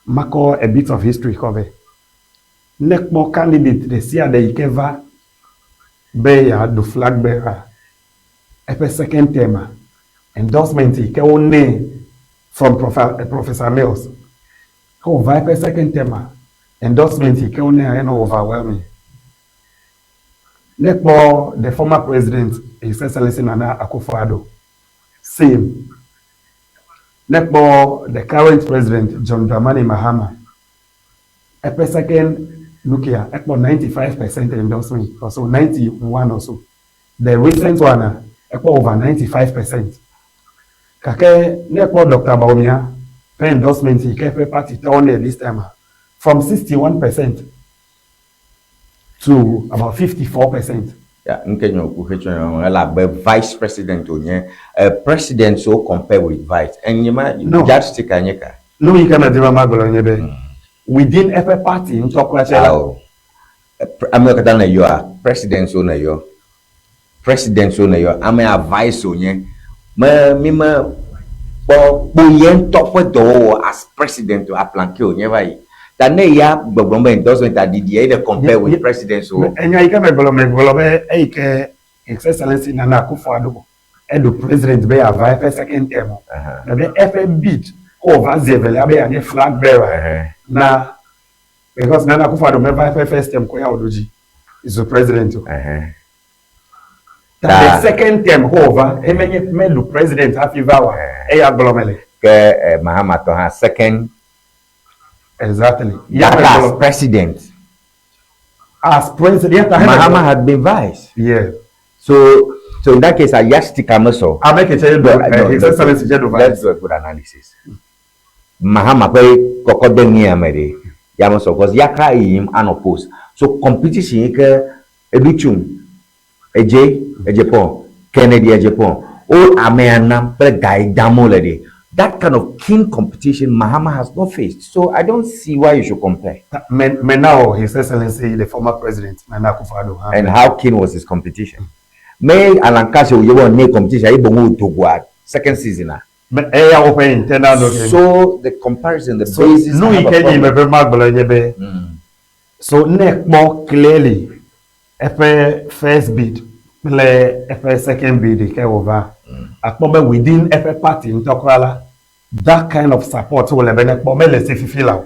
makɔ a bit of history kɔ vɛ. Ne ekpɔ candidate ɖe sia ɖe yi ke va be yeaɖu flag bearer eƒe second term a, endorsement yi ke wonɛ from Professor Mills Ke wòva eƒe second term a, endorsement yi ke wonɛa enɔ overwhelming. Ne ekpɔ the former president His Excellency Nana Akufo-Addo, same. Ne ekpɔ the current president John Dramani Mahama, eƒe second nukea, ekpɔ 95% endorsement or so, 91 or so. The recent one a, ekpɔ over 95%. Gake ne ekpɔ Doctor Bawumia ƒe endorsement yi ke eƒe party tɔwo nɛ this time a, from 61% to about 54%. Ya, nuke nye wòku hetsɔ nya me, elabe vice president wònye. Eh, president wo compare with vice. Enye ma, No. yardstick a nye ka? Nu yi ke medi be magblɔ nye be, within eƒe party ŋutɔ kura tsɛ la, Ao. Ame katã ne yɔa, president wo ne yɔ. President wo ne yɔ. Ame ya vice wònye. Me, mi me kpɔ kpoye ŋutɔ ƒe dɔwɔwɔ as president o, aplanke wònye va yi. Ta ne ya gbɔgblɔm be endorsement aɖiɖi ye ɖe compare with president o. Enya yi ke megblɔ, megblɔ be eyi ke His Excellency Nana Akufo-Addo eɖo president be yeava eƒe second term o. Mebe eƒe bid ko wòva zi evelia be yeanye flag bearer na Because Nana Akufo-Addo meva eƒe first term ko ya wòɖo dzi zu president o. Ta the second term ko wòva emenye meɖu president hafi va oa, eya gblɔ mele. Ke eh, Mahama tɔ hã second. Exactly. Ya as president. As president. Mahama had been vice. Yeah. So in that case, a yardstick ame sɔ. Ame ke tse do, His Excellency tse do vice. Let's do a good analysis. Mahama ƒe kɔkɔ de ŋea me ɖe, ya me sɔ cause ya kra yiyim anɔ post. So competition yi ke eɖu tsum, Edze, Edzepɔn, Kennedy Edzepɔn, wo amea nam kple ga yi dam wole ɖe. That kind of keen competition Mahama has not faced. So I don't see why you should compare. Me now His Excellency the former president Nana Akufo-Addo hã. And how keen was his competition? Me Alan Cash oye ne competition ayi bongo togwa second season ah. Me eya woƒe internal document. So the comparison, the So basis. nu I yi have a ke nyi problem. mebe magblɔ nye be so ne kpɔ clearly eƒe first bid kple eƒe second bid yi ke wòva akpɔ be within eƒe party ŋutɔ kura la that kind of support wòle be nekpɔ mele si fifi la o.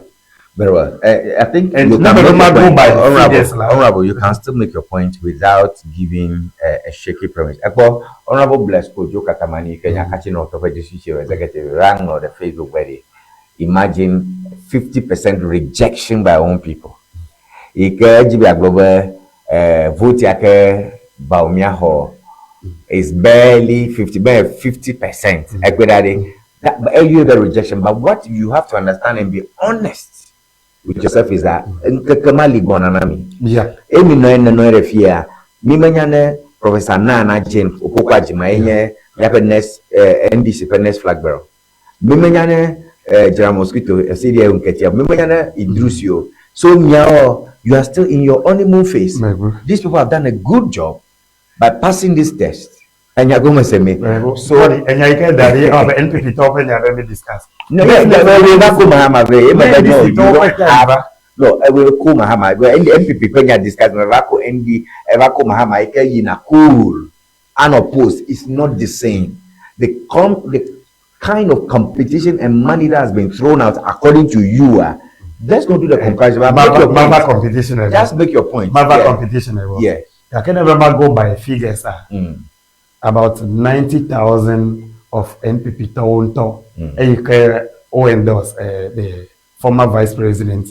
Very well. I think And you can never make your mind go point. by Honorable, figures lah. Honorable, you can still make your point without giving a shaky premise. Ekpo, Honorable Bless Kojo Katamani, Kenya Kachin Orthope District Chief Executive, rang on the Facebook where they imagine 50% rejection by own people. Ike Jibia Global vote yake Bawumia ho is barely 50, barely 50%. Ekwe that, that, but you the rejection. But what you have to understand and be honest with yourself is that nkeke ma li gbɔna na mi. Yeah. Emi nɔ ene nɔ ɖe fia, mi menya ne Professor Nana Jane Opoku Agyemang enye míaƒe next NDC ƒe next flag bearer. Mi menya ne General Mosquito CDA Nketia, mi menya ne Idris o. So miawo, you are still in your honeymoon phase. Megu. These people have done a good job by passing this test. Enya gome se me. So enya yi ke da ɖi ewɔ abe NPP tɔwo ƒe nya ɖe mi discuss. No, no, no, no, no, no, Mahama, ve, Ne no, NDC you tɔwo don't ƒe nya have va. No, we ko Mahama. We NPP ƒe nya discuss. We va ko ND, eva ko Mahama. Eke yina cool, unopposed. It's not the same. The kind of competition and money that has been thrown out, according to you, let's go do the comparison. But make Mava your Mava point. competition ɛwɔ. Just make your point. Mava Yeah. competition ɛwɔ. Yeah. Gake ne be ma go by figures ah. About 90,000 of NPP tɔwo ŋutɔ eyi ke wo endorse the former vice president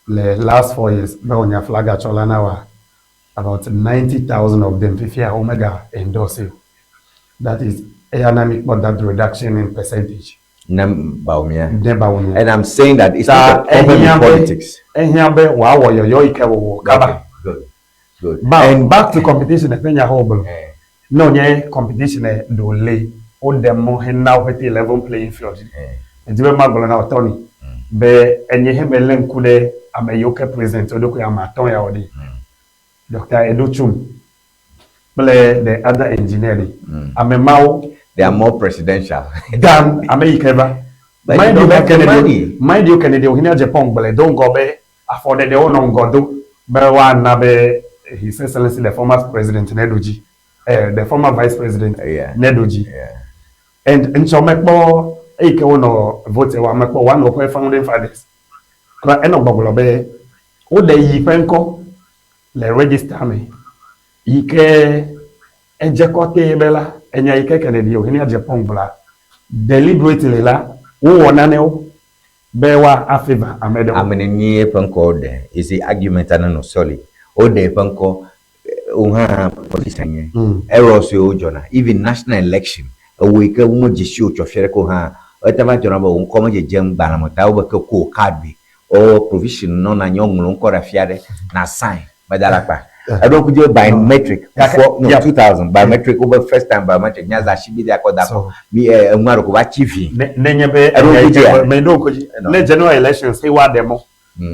le last 4 years be wònya flaga tsɔla na wa about 90,000 of them fifia wo mega endorse o. That is eya na mi kpɔ that reduction in percentage. Ne Bawumia. Ne Bawumia. And I'm saying that it's Ta not a problem ehiã with be politics. ehiã be wòawɔ yɔyɔ yi ke wòwɔ kaba. Okay, good. Good. But And back to competition eƒe nya xɔ gblɔ. Eh, Ne wònye competition ɖo le woɖe mɔ hena woƒe te level playing field. eh, Edi be magblɔ na wò Tony be enye he me lé ŋku ɖe ame yiwo ke present wo ɖokui ame atɔ̃ yawo ɖi. Dr. Adutwum kple the other engineer ɖi. Ame mawo they are more presidential. than ame yi ke va. But Mind you you don't have the Kennedy, money. mind you Kennedy Ohene Agyapong gblɔe do ŋgɔ be afɔɖeɖewo nɔ ŋgɔ do be woana be His Excellency the former president neɖo dzi, the former vice president neɖo dzi. And ŋtsɔ mekpɔ eyi ke wonɔ vote wa mekpɔ one of woƒe founding fathers kura enɔ gbɔgblɔ be woɖe yi ƒe ŋkɔ le register me yi ke edze kɔtɛ be la enya yi ke Kennedy Ohene Agyapong gblɔa deliberately la wowɔ nanewo be wa a favour ame ɖewo. Ame nenie ƒe ŋkɔ woɖe? You see, argument ana nɔ solid. Woɖe eƒe ŋkɔ, wo hã politician nye. Errors yiwo dzɔna. Even national election, ewo yi ke womedze si o tsɔ fia ɖe ko hã, ete va dzɔna be wò ŋkɔ medzedzem gbalẽ me ta wobe ke ko card bi. O provision nɔna anyi woŋlɔ ŋkɔ ɖe afi aɖe na sign meda ɖe akpa. Eɖo ŋku dzi be biometric before no 2000 biometric wobe first time biometric nyaza asi bi ɖe akɔ da kɔ So mi ɛ eŋua ɖe ko va tsi vi. Ne nenye be Eɖo enya ŋku yi ke dzia? me ɖo ŋku dzi No. ne general elections he woaɖe mɔ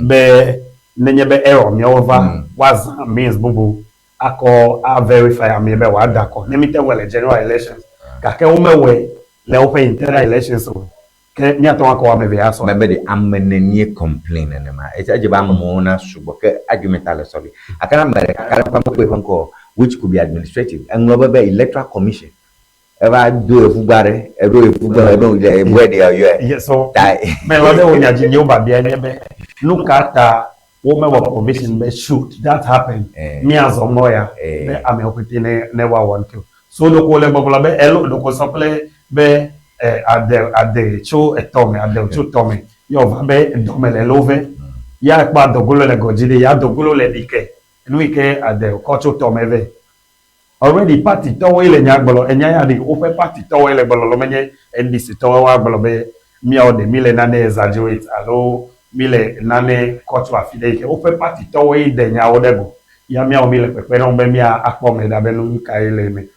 be nenye be error miawo va woazã means bubu akɔ a verify ame be wòada akɔ ne mi te wɔe le general elections gake womewɔe le woƒe internal elections o ke míate ŋu akɔ ame eve asɔ. Mebe de ame nenie complain nenema. Edze be amewo na sugbɔ ke argument le solid. Ake ne ame ɖeka ɖe ƒe mekpɔ eƒe ŋkɔ o, which could be administrative. Eŋlɔ be electoral commission eva do efugba ɖe eɖo efugba eɖo eʋue ɖe yɔyɔe. Yeah, so Ta melɔ ɖe wo nya dzi nye wo babia nye be nu ka ta womewɔ provision be should that happen míazɔ mɔ ya be amewo pete ne woawɔ ŋke o. So ɖeko le gbɔgblɔ be elo ɖeko sɔ kple be ade ade tso etɔ me ade tso tɔ me ye wòva be dɔme le lo ve ya kpɔ adɔgolo le godzi ɖe ya adɔgolo le ɖike nu yi ke ade kɔ tso tɔ me vɛ already party tɔwoe le nya gblɔ enya ya ɖi woƒe party tɔwoe le gblɔlɔ menye NDC tɔwoe woagblɔ be míawo ɖe mi le nane exaggerate alo mi le nane kɔ tso afi ɖe yi ke woƒe party tɔwoe ɖe nyawo ɖe go ya míawo mi le kpekpe ɖe wo be mía akpɔ me ɖa be nu kae le eme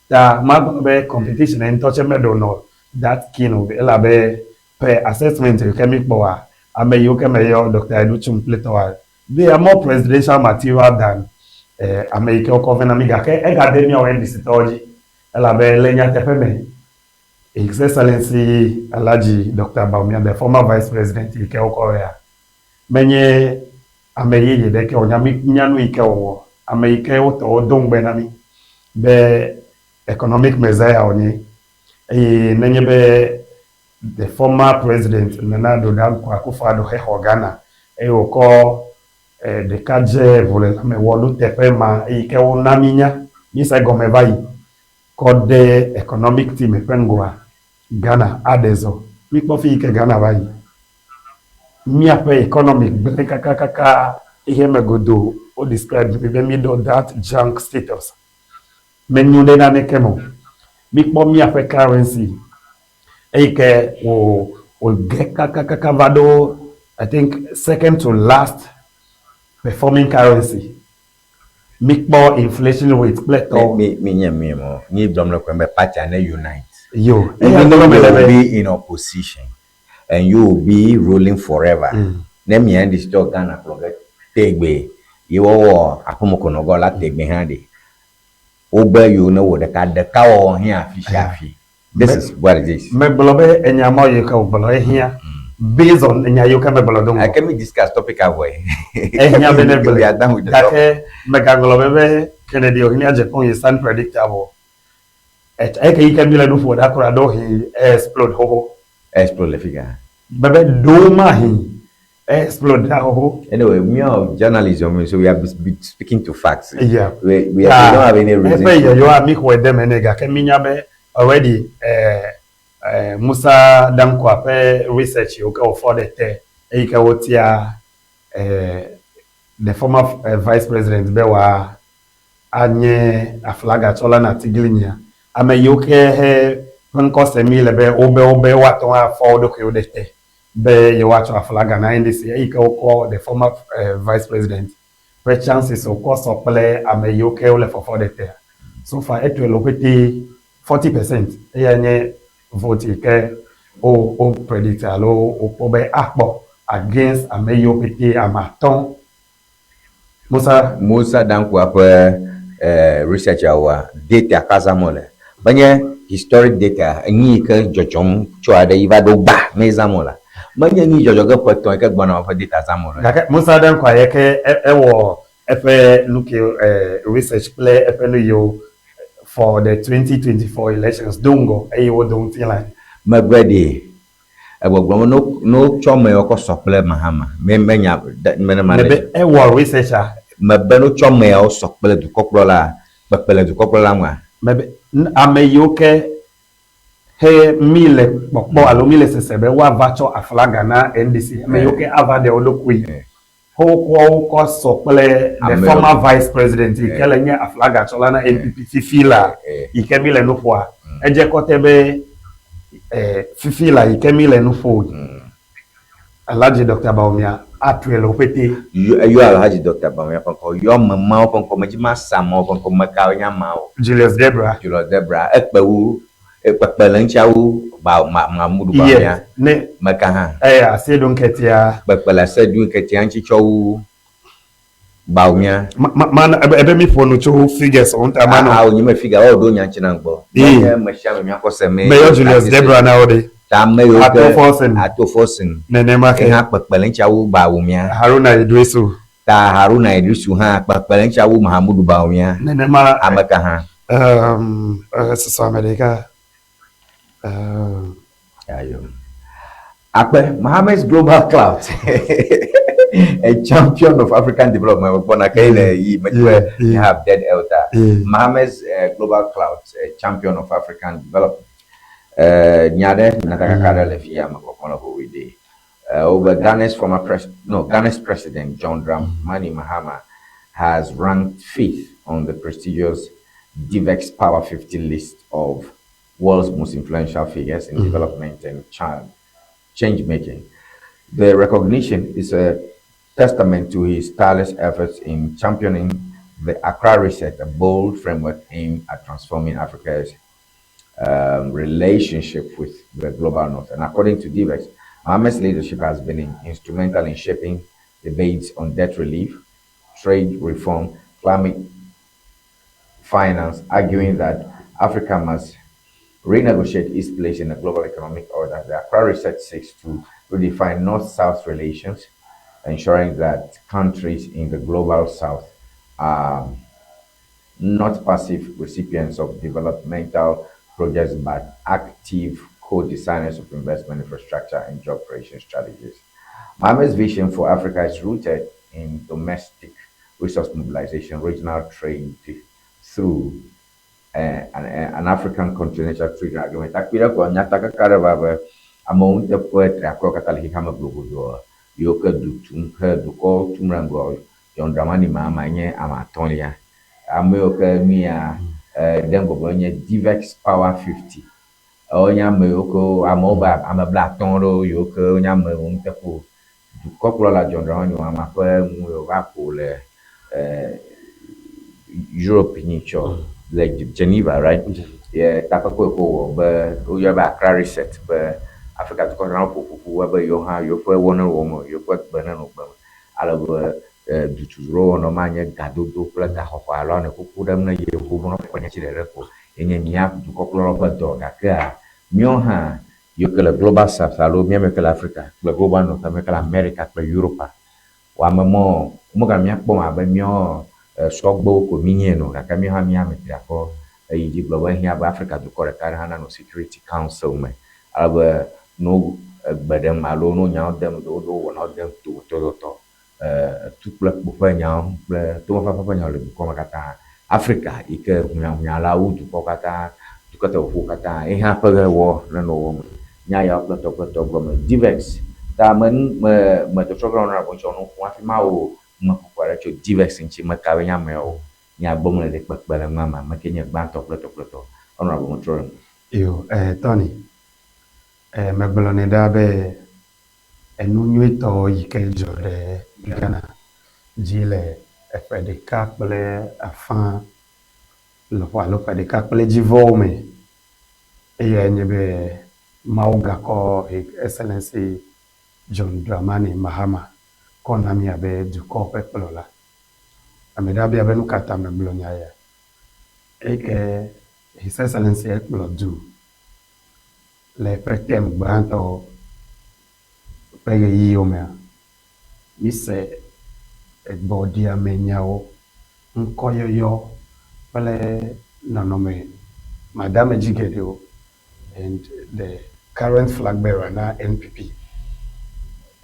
ta magblɔ be competition ŋutɔ tse meɖo nɔ that keen o elabe per assessment yi ke mi kpɔa, ame yiwo ke meyɔ Dr. Adutwum kple tɔwoa, they are more presidential material than ame yi ke wokɔ vɛ na mi gake egade míawo NDC tɔwo dzi elabe le nyateƒe me His Excellency Alhaji Dr. Bawumia, the former vice president yi ke wokɔ vɛa, menye ame yeye ɖeke wònya mi nya nu yi ke wòwɔ. Ame yi ke wotɔwo do ŋugbe na mi be economic messiah wònye eye nenye be the former president Nana Addo Dankwa Akufo-Addo hexɔ Ghana eye wòkɔ ɖekadze ʋulelãme wɔ nuteƒe ma eyi ke wona mi nya mi se gɔme va yi kɔ ɖe economic team ƒe ŋgɔa Ghana aɖe zɔ. Mi kpɔ fi yi ke Ghana va yi. Míaƒe economy gblẽ kakakaka xexea me godoo wo describe mi be mi ɖo that junk status. Menyo ɖe naneke me o. Mi kpɔ míaƒe currency eyi ke wò wòge kakakaka va ɖo I think second to last performing currency. Mi kpɔ inflation rate kple tɔwo. Mi mi nye mi mo ni gblɔm le kɔm be party ne unite. Yo. Even though you will be in opposition and you will be ruling forever. Ne mi NDC tɔ Ghana kplɔ ge tegbe ye wɔwɔ aƒemekonɔgɔ la tegbe hã ɖe. Wobe yiwo ne wɔ ɖeka ɖeka wɔwɔ hiã afi sia afi. This is what it is. Megblɔ be enya ma yi ke wògblɔ ehiã based on enya yiwo ke megblɔ do ŋgɔ. Ake mi discuss topic avɔ ye. Ehiã be ne gblɔe. We are done with the topic. Gake megagblɔ be Kennedy Ohene Agyapong is unpredictable. Eke yi ke mi le nu ƒo ɖa kura ɖewohĩ explode xoxo. Explode le fi ka. Bebe ɖewomahi explode ɖa xoxo. Anyway, we are journalism, so we are be speaking to facts. Yeah. We don't have any reason. Eƒe yɔyɔa mi xɔe de me nɛ gake mi nya be already Musa Dankwa ƒe research yiwo ke wòfɔ ɖe te eyi ke wotia the former vice president be wòa anye aflagatsɔla na Atiglinyia. Ame yiwo ke he ƒe ŋkɔ se mi le be wobe wobe woate ŋu afɔ wo ɖokuiwo ɖe te be yewoatsɔ aflaga na NDC eyi ke wokɔ the former vice president ƒe chances wòkɔ sɔ kple ame yiwo ke wole fɔfɔ ɖe tea. So far etɔe le wo ƒete 40% eya nye vote yi ke wo wo predict alo wokpɔ be akpɔ against ame yiwo ƒete ame atɔ̃. Musa Musa Dankwa ƒe research wɔa data ka zãm wole. Menye historic data enyi yi ke dzɔdzɔm tso aɖe yi va ɖo gba me zãm wole. Menye nu yi dzɔdzɔ ge ƒe etɔ̃ yi ke gbɔna ƒe data zãm wole. Gake Musa Dankwa yi ke ewɔ eƒe nu ke research kple eƒe nu yiwo for the 2024 elections do ŋgɔ eye wodo ŋutilã. Megbe ɖe egbɔgblɔm be no wotsɔ ame yiwo kɔ sɔ kple Mahama me menya mene ma Mebe ewɔ research a. Mebe no tsɔ ame yawo sɔ kple dukɔkplɔla kpekpe le dukɔkplɔla ŋua. Mebe ame yiwo ke he mi le kpɔkpɔ alo mi le sese be woava tsɔ aflaga na NDC ame yiwo ke ava ɖe wo ɖokui wokɔ wo kɔ sɔ kple the former vice president yi ke le nye aflaga tsɔla na NPP fifi la yi ke mi le nu ƒoa edze kɔte be fifi la yi ke mi le nu ƒo Alhaji Dr. Bawumia atɔe le wo ƒete. Eyɔ Alhaji Dr. Bawumia ƒe ŋkɔ yɔ ame mawo ƒe ŋkɔ medzi ma sa amewo ƒe ŋkɔ me kawo nye ameawo. Julius Debra. Julius Debra ekpe wu ekpekpe le ŋutia wu ba ma Mahamudu Bawumia. Ne meka hã. Eya Asiedu Nketia. Kpekpe le Asiedu Nketia ŋuti tsɔ wu Bawumia. Ma ma ma ebe mi ƒo nu tso figures wo ŋuta ma nɔ. Awo nye me figure wo ɖo nya ŋuti na gbɔ. Menye me sia me miakɔ se me. Meyɔ Julius Debra na wo ɖe. Ta ame yiwo ke Ato Forson. Ato Forson. Nenema ke. Hã kpekpe le ŋutia wu Bawumia. Haruna Iddrisu. Ta Haruna Iddrisu hã kpekpe le ŋutia wu Mahamudu Bawumia. Nenema. Ame ka hã? Susɔ ame ɖeka. Ayo. Akpe Mohammed's Global Clout, a champion of African development. Gbɔna ke le yi me you have dead elder. Mohammed's Global Clout, a champion of African development. Nya ɖe nyatakaka ɖe le fi ya me kpɔkpɔ le ʋuʋui ɖi. Over Ghana's former pres no Ghana's president John Dramani Mahama has ranked fifth on the prestigious DivX Power 50 list of world's most influential figures in development and change making. The recognition is a testament to his tireless efforts in championing the Accra Reset, a bold framework aimed at transforming Africa's relationship with the global north. And according to DivX, Mahama's leadership has been instrumental in shaping debates on debt relief, trade reform, climate finance, arguing that Africa must renegotiate its place in the global economic order. The Accra Reset seeks to redefine North-South relations, ensuring that countries in the global South are not passive recipients of developmental projects, but active co-designers of investment infrastructure and job creation strategies. Mahama's vision for Africa is rooted in domestic resource mobilization, regional trade through an African Continental Trade Agreement. Takpi ɖe kɔ nyatakaka ɖe va be amewo ŋutɔ ƒe triakɔ katã le xexea me globodoa yiwo ke du tum he dukɔ tum ɖe ŋgɔ. John Dramani Mahama nye ame atɔ̃lia. Ame yiwo ke nu ya ɖe ŋgɔgbe nye DivX Power 50. Wonye ame yiwo ke amewo be ame 50 ɖewo yiwo ke wonye amewo ŋutɔ ƒo dukɔkplɔla John Dramani Mahama ƒe nu yiwo va ƒo le Europe nyitsɔ le Geneva, right? Ye takpekpe ko wɔ be woyɔ be Accra Reset be Afrika dukɔ katã ƒo ƒoƒu be yewo hã yewoƒe wɔ ne wɔm yewoƒe gbe ne nɔ gbe me. Ale be dutudro wɔnɔ ma nye gadodo kple gaxɔxɔ alo ame kuku ɖem ne yevu be nɔƒe nyati ɖeɖe ko yenye mía dukɔkplɔlawo ƒe dɔ gakea míawo hã yiwo ke le global south alo míame ke le Africa kple global north, ame ke le America kple Europa wɔ ame mɔ womegale míakpɔm abe míawo sɔgbewo ko mí nye ene o gake míawo hã míame triakɔ eyi dzi gblɔ be ehiã be Afrika dukɔ ɖeka ɖe hã nanɔ Security Council me ale be no egbe ɖem alo no nyawo dem ɖewo ɖo wɔnawo dem to tɔtɔtɔ tu kple kpo ƒe nyawo kple tomefafa ƒe nyawo le dukɔ me katã. Afrika yi ke hunyahunya wu dukɔ katã dukɔteƒoƒo katã ye hã ƒe wɔ nenɔ wɔm. Nya yawo kple tɔ kple tɔ gɔme. DivX ta me me me tɔtrɔ ge nɔ ŋutsɔ nu ƒom hafi mawo numekuku aɖe tso DivX ŋuti meka be nye ameawo nya gbɔ mele ɖe kpekpe le nua me ame ke nye gbãtɔ kple tɔ kple tɔ. Honorable metrɔ ɖe. Yo, Tony, megblɔ nɛ ɖa be enu nyuitɔ yi ke dzɔ ɖe Ghana dzi le eƒe ɖeka kple afã lɔƒo alo ƒe ɖeka kple dzivɔwo me eyae nye be Mawu gakɔ His Excellency John Dramani Mahama kɔ na mí abe dukɔ ƒe kplɔla. Ame ɖe abia be nu ka ta megblɔ nya ya. Eyi ke His Excellency ekplɔ du le eƒe term gbãtɔ ƒe ɣeyiɣiwo mea, mise egbɔɖiamenyawo, ŋkɔyɔyɔ kple nɔnɔme madamedzi geɖewo and the current flag bearer na NPP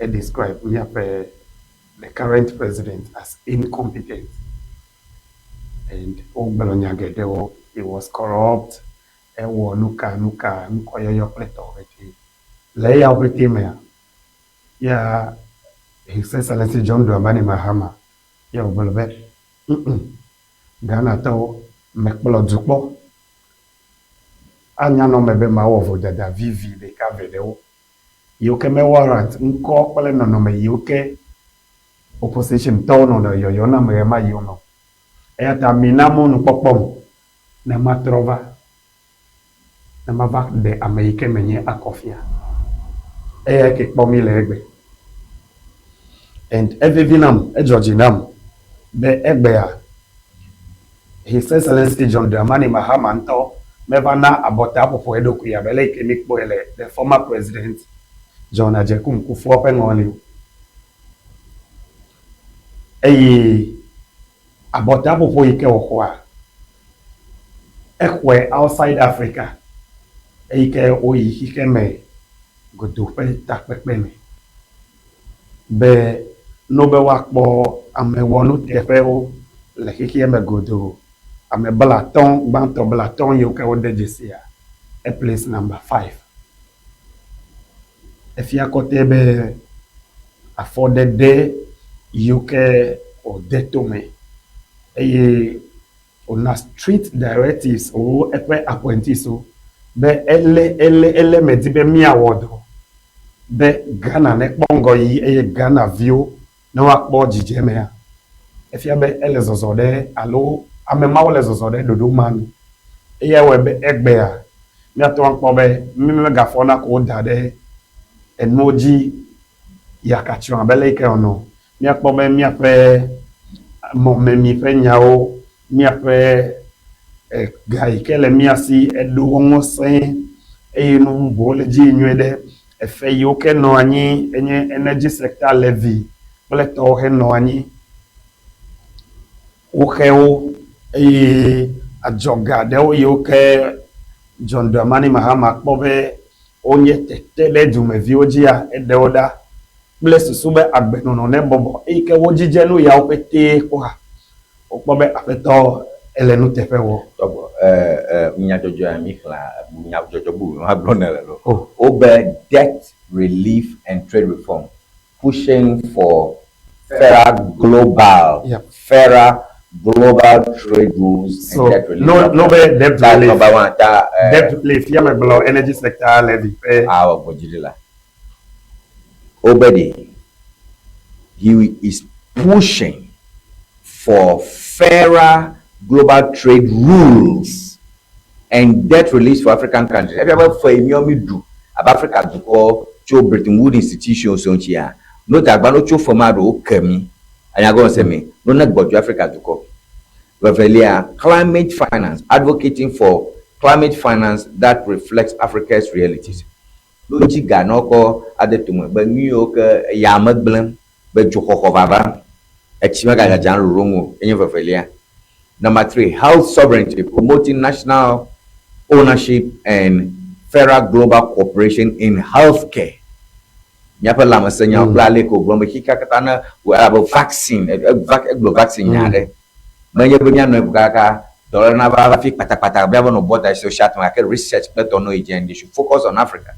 e describe míaƒe the current president as incompetent and wogblɔ nya geɖewo he was corrupt ewɔ nuka nuka ŋkɔyɔyɔ kple tɔwo ƒete le eyawo ƒete mea ya His Excellency John Dramani Mahama ya wògblɔ be Ghanatɔwo mekplɔ du kpɔ anya nɔ me be mawɔ vodada vivi ɖeka ve ɖewo yiwo ke me warrant ŋkɔ kple nɔnɔme yiwo ke opposition tɔwo nɔ yɔyɔ nam ɣemaɣiwo me o. Eya ta mina mɔnukpɔkpɔm ne matrɔ va ne mava ɖe ame yi ke menye akɔ fia. Eyae ke kpɔ mí le egbe. And evivi nam, edzɔ dzi nam be egbea His Excellency John Dramani Mahama ŋutɔ meva na abɔta ƒoƒo eɖokui abe ale yi ke míkpɔe le the former president John Agyekum Kufuor ƒe ŋɔli o. Eye abɔta ƒoƒo yi ke wòxɔa, exɔe outside Africa eyi ke woyi xexeme godo ƒe takpekpe me be no be woakpɔ amewɔnuteƒewo le xexea me godoo. Ame 50 gbãtɔ 50 yiwo ke wode dzesia, e place number 5. Efia kɔtɛ be afɔɖeɖe yiwo ke wòde tome eye wòna strict directives wo eƒe appointees wo be ele ele ele medi be míawɔ dɔ be Ghana nekpɔ ŋgɔyiyi eye Ghana viwo ne woakpɔ dzidzemea. Efia be ele zɔzɔ ɖe alo ame mawo le zɔzɔ ɖe ɖoɖo ma nu. Eya wɔe be egbea Míate ŋu akpɔ be mí megafɔna ko woda ɖe enuwo dzi yakatsyɔ abe leke wònɔ o. Míakpɔ be míaƒe mɔmemi ƒe nyawo, míaƒe ga yi ke le mía si eɖo ŋusẽ eye nu bubuwo le edzi yim nyuie ɖe. Efe yiwo ke nɔ anyi enye energy sector levy kple tɔwo henɔ anyi. Woxe wo eye adzɔga ɖewo yiwo ke John Dramani Mahama kpɔ be wonye tete ɖe dumeviwo dzia, eɖe wo ɖa kple susu be agbenɔnɔ nebɔbɔ. Eyi ke wodzidze nu yawo ƒetee kpɔa, wokpɔ be aƒetɔ ele nuteƒe wɔ. Tɔgbɔ, e, e, nyadzɔdzɔa mi xlẽa, nyadzɔdzɔ bubu ma gblɔ nèle lo. Oh. Wobe debt relief and trade reform pushing for fairer global, Yep. fairer global trade rules So, and debt relief. no, no be debt Ta relief. number one, ta eh, Debt relief, ya megblɔ energy sector levy ƒe awɔ gbɔdziri la. Obedi, he is pushing for fairer global trade rules and debt release for African countries. Efia be fe yi míawo míɖu abe Afrika dukɔ tso Bretton Woods institutions ŋutia, no dagba no tso fe ma ɖewo ke mí. Anya gɔme se mi, no ne gbɔdzɔ Afrika dukɔ. Vevelia, climate finance, advocating for climate finance that reflects Africa's realities. No dzi ga ne wokɔ ade tome be nu yiwo ke eya me gblẽm, be dzoxɔxɔ vava, etsi megadzadzam ɖoɖo ŋu o, enye vevelia. Number three, health sovereignty, promoting national ownership and fairer global cooperation in healthcare. Míaƒe lãmesẽnyawo kple ale ke wògblɔ be xexea katã ne wɔ elabe vaccine, egblɔ vaccine nya aɖe. Menye be míanɔe ko kaka dɔléle nava hafi kpatakpata míava nɔ bɔta social me gake research kple tɔ no yi dzi and they should focus on Africa.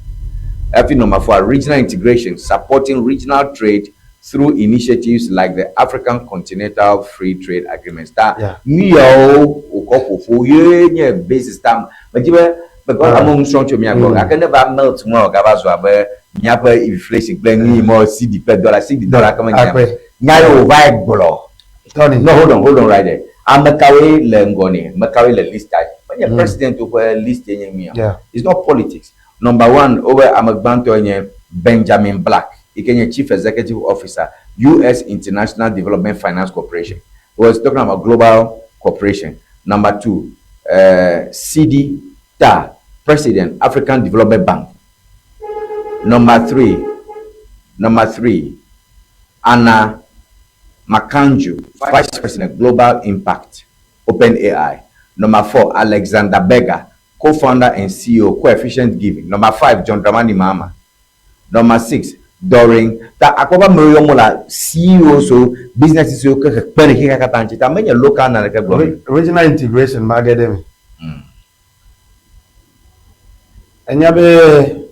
Hafi number four, regional integration, supporting regional trade through initiatives like the African Continental Free Trade Agreement. Ta Yeah. nu yawo wòkɔ ƒoƒu ye nye basis ta medzi be because amewo nu srɔ̃m tso mía gbɔ gake ne va melt ŋua wògava zu abe míaƒe inflation kple nu yi mɔ cedi kple dollar cedi dollar ke menye Akpe. nya ye wòva gblɔ. Tony. No, hold on, hold on right there. Ame kawoe le ŋgɔ nɛ? Ame kawoe le list dzi? Menye president ƒe list ye nye nu ya. Yeah. It's not politics. Number one, wobe ame gbãtɔe nye Benjamin Black, yi ke nye Chief Executive Officer, US International Development Finance Corporation. He was talking about global cooperation. Number two, Sidi Ta, President, African Development Bank. Number three, number three, Anna Makanju, Vice President, Global Impact, OpenAI. Number four, Alexander Berger, co-founder and CEO, Coefficient Giving. Number five, John Dramani Mahama. Number six, Doreen. Ta akpɔ be amewo yɔm wole CEOs wo, businesses wo ke kpe ɖe xexea katã ŋuti. Ta menye local naneke gblɔm. Regional integration mage ɖe eme. Enya be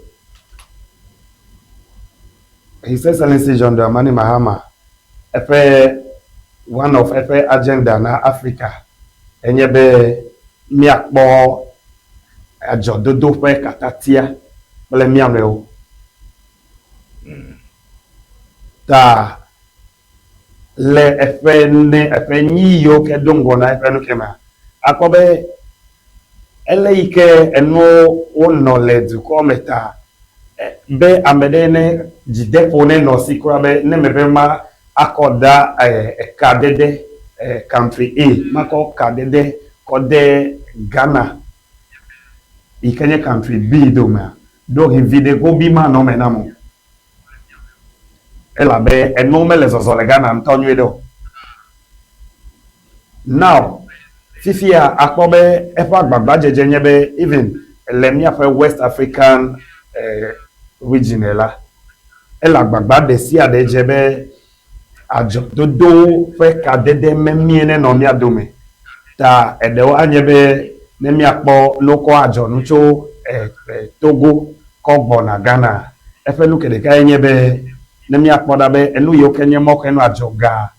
His Excellency John Dramani Mahama eƒe one of eƒe agenda na Africa enye be míakpɔ adzɔdodo ƒe katatia kple mía nɔewo. Ta le eƒe ne eƒe nyi yiwo ke do ŋgɔ na eƒe nu ke mea, akpɔ be ele yi ke enuwo wonɔ le dukɔ me ta be ame ɖe ne dzideƒo ne nɔ si kura be ne mebe ma akɔ da ekadede country A makɔ kadede kɔ de Ghana yi ke nye country B domea, ɖewohĩ viɖe gobi manɔ eme nam o. Elabe enuwo mele zɔzɔ le Ghana ŋutɔ nyuie ɖe o. Now, fifia akpɔ be eƒe agbagbadzedze nye be even le míaƒe West African region la, ele agbagba ɖe sia ɖe dze be adzɔdodowo ƒe kadede memie nenɔ mía dome. Ta eɖewo anye be ne míakpɔ ne wokɔ adzɔnu tso Togo kɔ gbɔna Ghana, eƒe nu ke ɖekae nye be ne míakpɔ ɖa be enu yiwo ke nye mɔxenu adzɔga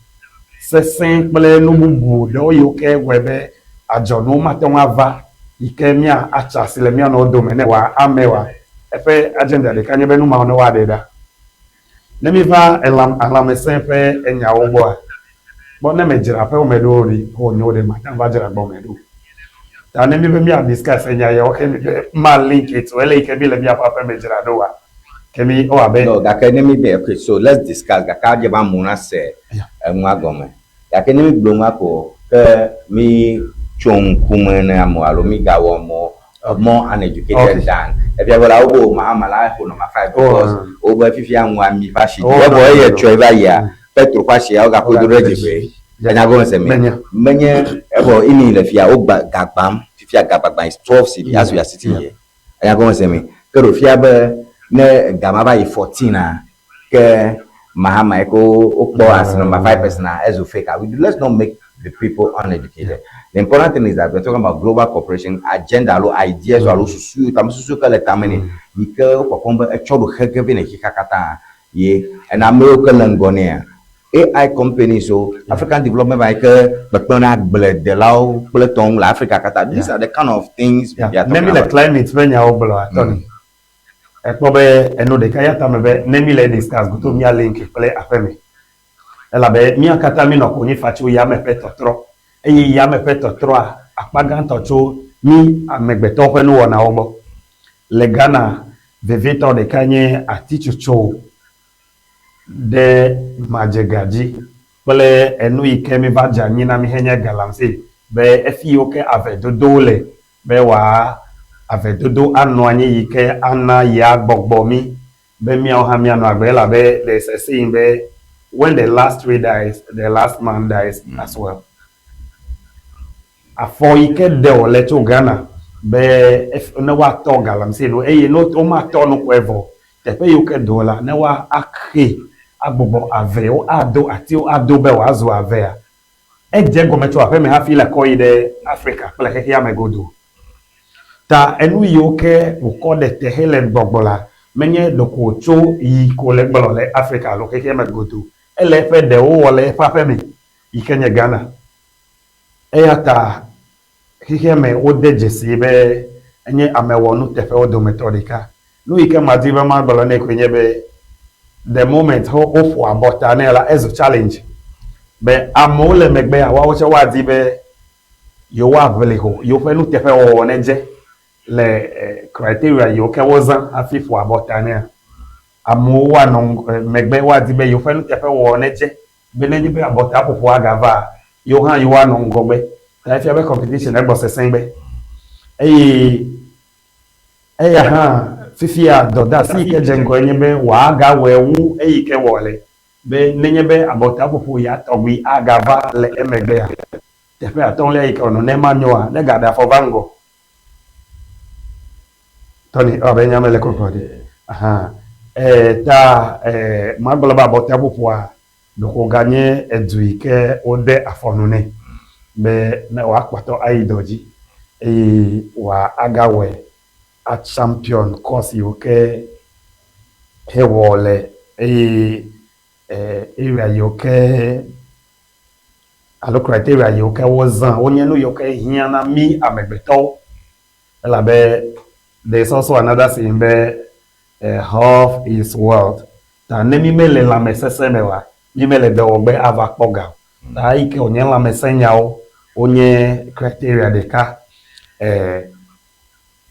sesẽ kple nu bubu ɖewo yiwo ke wɔe be adzɔnuwo mate ŋu ava yi ke mía atsa asi le mía nɔewo dome ne wòa ame wa. Eƒe agenda ɖeka nye be nu mawo ne woaɖe ɖa. Ne míva elã lãmesẽ ƒe enyawo gbɔa, kpɔ ne medzra aƒewò me ɖo ɖi wònyo ɖe, mate ŋu va dzra gbɔme ɖo. Ta ne míbe mía discuss enya yawo ke míbe ma link it to ele yi ke mí le míaƒe aƒeme dzra ɖo wa ke mí ewɔ abe. No, gake ne mi be okay, so let's discuss gake adze be amewo nase enua gɔme. Gake ne mi gblɔ nua ko ke mi tso ŋkume ne amewo alo mi gawɔ amewo more uneducated than efia be la wobe Mahama la exo number five because wobe fifia nua mi ƒe asi dzi. Evɔ eye tsɔe va yia petro ƒe asia wogaƒo do ɖe dzi ƒe. Enya gɔme se me. Menye evɔ ini le fia wogba gagbam fifia gagbagba is 12 cedi as we are sitting here. Enya gɔme se me. Ke ɖo fia be ne gama va yi 14 a ke Mahama yi ke wokpɔ as number five person a ezu fake. Let's not make the people uneducated. The important thing is that we're talking about global cooperation agenda alo ideas alo susu tamesusu ke le tame nɛ yi ke wokpɔkpɔm be etsɔ ɖo xexe vɛ ne xexea katã ye ene amewo ke le ŋgɔ nɛa AI companies o African Development Bank yi ke kpekpem ɖe agbledelawo kple tɔwo ŋu le Africa katã. These are the kind of things we are Ne talking mi le about. climate ƒe nyawo gblɔa Tony, ekpɔ be enu ɖeka ya tame be ne mi le discuss godo mía link kple aƒeme. Elabe mía katã mi nɔ konyi fa tso yame ƒe tɔtrɔ eye yame ƒe tɔtrɔa akpa gãtɔ tso mí amegbetɔwo ƒe nuwɔnawo gbɔ. Le Ghana vevietɔ ɖeka nye atitsotso ɖe madzega dzi kple enu yi ke mi va dze anyi na mi henye galamsey be efi yiwo ke ave dodowo le be wòa ave dodo anɔ anyi yi ke ana ya gbɔgbɔ mi be míawo hã míanɔ agbe elabe there is a saying be when the last tree dies, the last man dies as well. Afɔ yi ke ɖe wòle tso Ghana be ne woatɔ galamsey nu eye ne womatɔ nu ko evɔ teƒe yiwo ke do la ne woa axe agbugbɔ avewo ado atiwo ado be wòazu avea edze gɔme tso aƒeme hafi le kɔ yi ɖe Afrika kple xexea me godoo. Ta enu yiwo ke wòkɔ ɖe te hele gbɔgbɔ la menye ɖeko tso yi ko le gblɔ le Afrika alo xexea me godoo. Ele eƒe ɖewo wɔ le eƒe aƒeme yi ke nye Ghana. Eya ta xexea me wode dzesi be enye amewɔnuteƒewo dometɔ ɖeka. Nu yi ke madi be magblɔ nɛ koe nye be the moment woƒo abɔta nɛ la ezu challenge be amewo le megbea woawo tsɛ woadi be yewoaʋli ho yewoƒe nuteƒewɔwɔ nedze le criteria yiwo ke wozã hafi ƒo abɔta nɛa. Amewo woanɔ megbe woadi be yewoƒe nuteƒewɔwɔ nedze be nenye be abɔta ƒoƒo agava yewo hã yewoanɔ ŋgɔgbe. Ta efia be competition egbɔ sesẽ gbe. Eye eya hã fifia dɔdeasi yi ke dze ŋgɔe nye be wòagawɔe wu eyi ke wɔ le be nenye be abɔta ƒoƒo ya tɔgbi agava le emegbea teƒe atɔ̃lia yi ke wònɔ ne manyoa ne gaɖe afɔ va ŋgɔ. Tony ewɔ abe nya mele kɔkɔ ɖi. Aha. Ta magblɔ be abɔta ƒoƒoa ɖeko ganye edu yi ke wode afɔ nu nɛ be ne wòakpɔtɔ ayi dɔ dzi eye wòa agawɔe a champion cause yiwo ke hewɔ le eye area yiwo ke alo criteria yiwo ke wozã wonye nu yiwo ke hiã na mí amegbetɔwo elabe there is also another saying be health is wealth. Ta ne mí mele lãmesesẽ me oa, mí mele dɔwɔgbe ava kpɔ ga o. Ta eyi ke wònye lãmesẽnyawo wonye criteria ɖeka.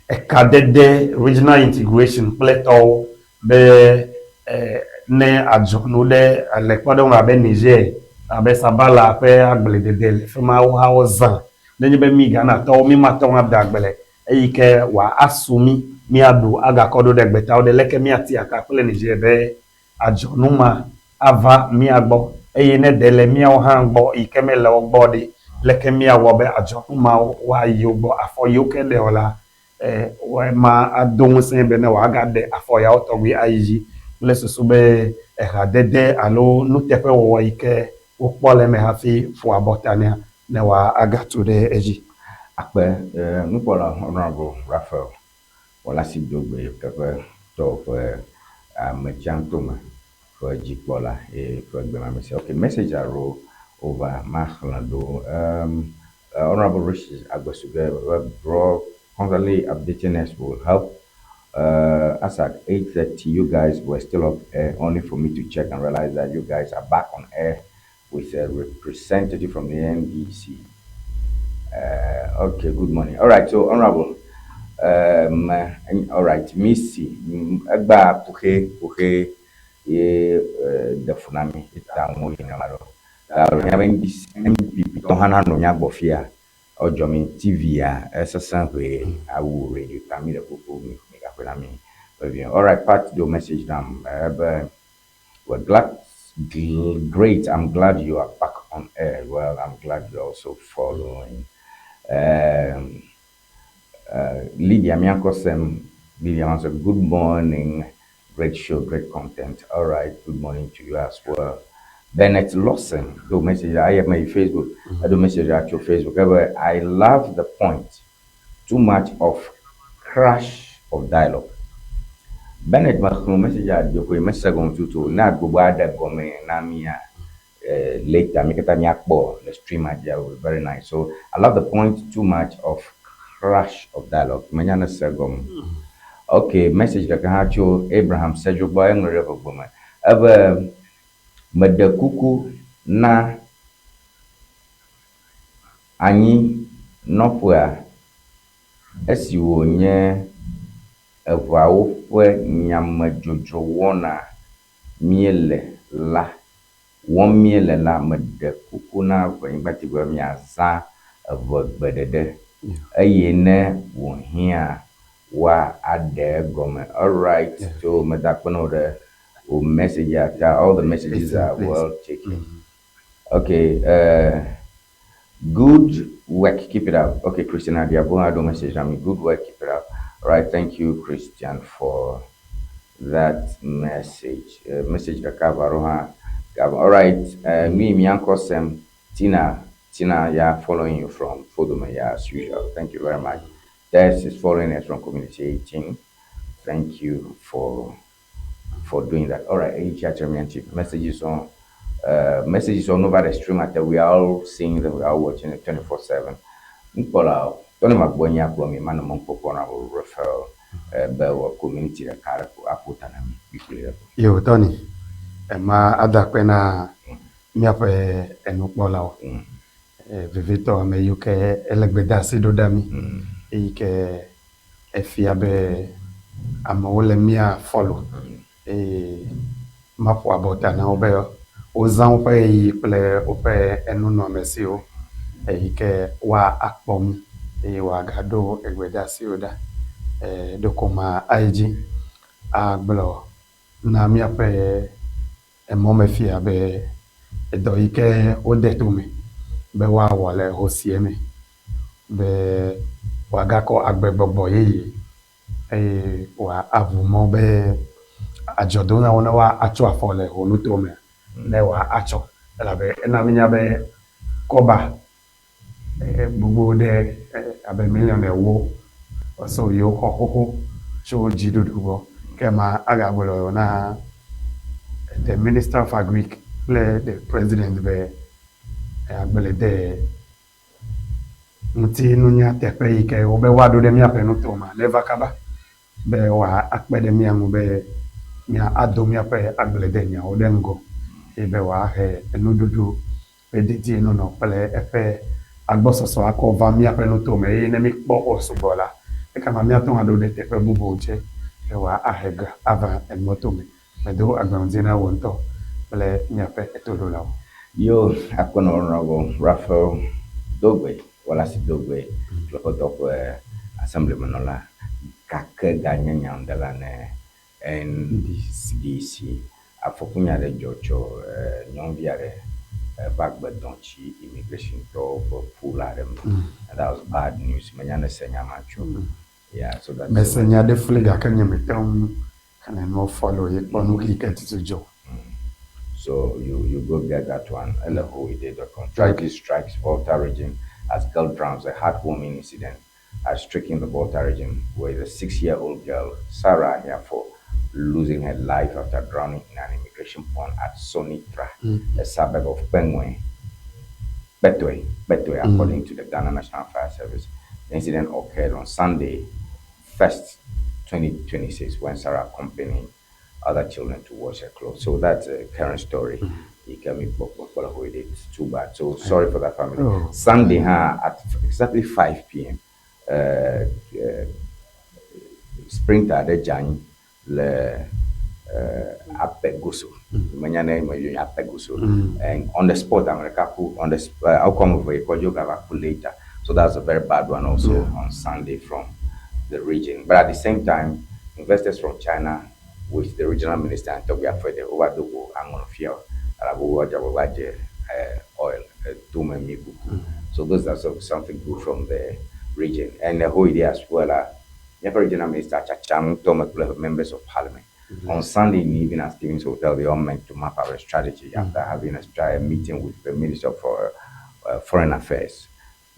Ekadede regional integration kple tɔwo be ne adzɔnu ɖe le kpɔɖeŋu abe Niger abe Sabala ƒe agbledede le fi ma wo hã wozã. Nenye be mí Ghanatɔwo mí mate ŋu ade agble eyi ke wòa asu mí míaɖu agakɔ ɖo ɖe gbetawo ɖe leke míati aka kple Niger be adzɔnu ma ava mía gbɔ eye ne ɖe le míawo hã gbɔ yi ke mele wo gbɔ ɖe leke míawɔ be adzɔnu mawo woayi wo gbɔ afɔ yiwo ke ɖe o la ma ado ŋusẽ be ne wòagaɖe afɔ yawo tɔgbi ayi dzi kple susu be ehadede alo nuteƒewɔwɔ yi ke wokpɔ le eme hafi ƒo abɔta nɛa ne wòa agatu ɖe edzi. Akpe nukpɔla Honorable Raphael Wɔlasi Dogbe teƒe tɔwo ƒe ametsiantome ƒe dzikpɔla eye ƒe gbemame Okay, message aro over maxlẽ ɖo. Honorable Richard Agbesuge, bro, constantly updating us will help. As at 8:30, you guys were still up air, only for me to check and realize that you guys are back on air with a representative from the NDC. Okay, good morning. All right, so honorable, all right, Missy, egba kuxe kuxe ye ɖe fu na mi ta ŋu yina ma ɖo. Alo míabe NPP tɔ hã nanɔ mía gbɔ fia. Edzɔ mi TV-a esesẽ ʋee awu radio ta mi ɖe kuku mi migaƒoe na mi vevie. All right, Pat do message nam ebe we're glad, great. I'm glad you are back on air. Well, I'm glad you're also following. Lydia Miankosem, Lydia Miankosem, good morning. Great show, great content. All right, good morning to you as well. Bennett Lawson, do message. I have my Facebook. I do message at your Facebook. I love the point. Too much of crash of dialogue. Bennett mexlẽ message a dzoƒoe mese gɔme tutu o. Ne gbogbo aɖe gɔme na mía later, mi katã míakpɔ le stream dzi will be very nice. So I love the point. Too much of crash of dialogue. Menya ne se gɔme. Okay, message ɖeka hã tso Abraham Sedzo gbɔ eŋlɔ ɖe gbogbo me. Ebe meɖe kuku na anyi nɔƒea esi wònye eʋawo ƒe nyamedzodzro wɔna míele la wɔm míele la meɖe kuku na Ʋenyigba TV be miazã eʋegbe ɖeɖe eye ne wòhiã woaɖe egɔme. Alright, so meda akpe na wò ɖe wò message ya ta. All the messages are well taken. Okay, good work, keep it up. Okay, Christian Adiabo do message na me. Good work, keep it up. All right, thank you, Christian, for that message. Message ɖeka va ɖo hã. All right, me Miankosem, Tina, yeah, following you from Fodome, yeah, as usual. Thank you very much. Des is following us from Community 18. Thank you for doing that. All right, messages on over the stream at we are all seeing them, we are all watching it 24/7. Nkpɔla tɔne ma gbɔ nya kplɔ mi ma nɔ mɔ kpɔkpɔ na wo refer be wɔ community ɖeka ɖe ko aƒo ta na mi kpikpli ɖe ko. Yo, Tony, ema ada akpe na míaƒe enukpɔlawo. Vevitɔ ame yiwo ke ele gbedeasi ɖo ɖa mi eyi ke efia be amewo le mía follow eye maƒo abɔta na wo be wozã woƒe ɣeyiɣi kple woƒe enunɔamesiwo eyi ke woa akpɔ mí eye woagaɖo egbedeasiwo ɖa. Ɖeko ma ayi dzi agblɔ na míaƒe emɔmefia be edɔ yi ke wode tome be woawɔ le hosie me be wòagakɔ agbegbɔgbɔ yeye eye wòaʋu mɔ be adzɔdonawo ne woatsɔ afɔ le ho nutome ne wòatsɔ elabe ena mínya be kɔba gbogbo ɖe abe miliɔn 40 so yiwo xɔ xoxo tso dziɖuɖu gbɔ ke ma agagblɔ na the minister of agric kple the president be agblede ŋuti nunya teƒe yi ke wobe woaɖo ɖe míaƒe nutome neva kaba be wòakpe ɖe mía ŋu be mía ado míaƒe agbledenyawo ɖe ŋgɔ eye be wòahe enuɖuɖu ƒe dedienɔnɔ kple eƒe agbɔsɔsɔ akɔ va míaƒe nutome eye ne míkpɔ wo sugbɔ la ekema míate ŋu aɖo ɖe teƒe bubuwo dze be wòahe ga ava enutome. Medo agbalẽdzi na wò ŋutɔ kple míaƒe etoɖolawo. Yo, akpɔnɔ Honorable Raphael Dogbe, Walasi Dogbe, Klekpɔtɔ ƒe assemblymenɔla gake ganye nyaŋdela ne NDC. Afɔkunya ɖe dzɔ tso nyɔnuvi aɖe eva gbe dɔn tsi immigration tɔwo ƒe pool aɖe me. And that was bad news. Menya ne se nya ma tso. Yeah, so that's Mese nya ɖe fli gake nye mete ŋu xlẽ nuwo follow ye kpɔ nu yi ke tutu dzɔ. So you go get that one. Elehoide.com. Tragedy strikes Volta region as girl drowns. A heartwarming incident has stricken the Volta region where the 6-year-old girl, Sarah Hiafo, losing her life after drowning in an immigration pond at Sonitra, a suburb of Pengue, Betwe, according to the Ghana National Fire Service. The incident occurred on Sunday, 1st, 2026, when Sarah accompanied other children to wash her clothes. So that's a current story. yi ke mi kpɔ kpɔkpɔ le holiday. It's too bad. So sorry for that family. Oh. Sunday hã at exactly 5 p.m. Sprinter aɖe dze anyi le Apegoso. Menya ne me yɔ Apegoso. And on the spot, ame ɖeka ku on the wokɔ ame eve yi kɔdzi wogava ku later. So that's a very bad one also on Sunday from the region. But at the same time, investors from China with the regional minister and Togbe Afede wova do go aŋlɔfia elabe woadze agbagba dze oil tome mi kuku. So those are something good from the region. And the whole idea as well, míaƒe regional minister tsatsam ŋutɔ me kple members of parliament. On Sunday in the evening at Stevens Hotel, they all met to map out a strategy after having a meeting with the Minister for Foreign Affairs.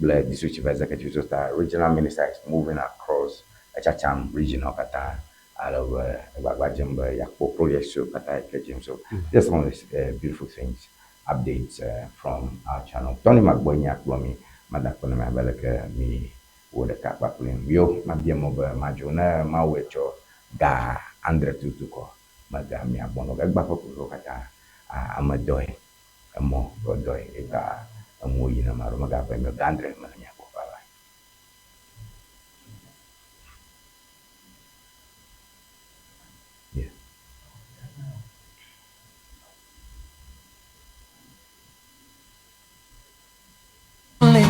Kple district chief executive, so that regional minister is moving across Etsatsan region katã ale be egbagba dzem be yeakpɔ project siwo katã yi ke dzem. So just some of the beautiful things, updates from our channel. Tony Magbɔ nye akplɔ mi, mada akpe na mi abe leke mi wɔ ɖeka kpakplim. Yo, mabia mɔ be madzo ne Mawu etsɔ ga andre tutu kɔ mega mia gbɔ nɔ egba ƒe kuxiwo katã ame dɔe emɔ ƒe dɔe eta enuwo yina ma ɖo megave mi o. Ga andre mele mia gbɔ. Bye bye. Yeah. Only,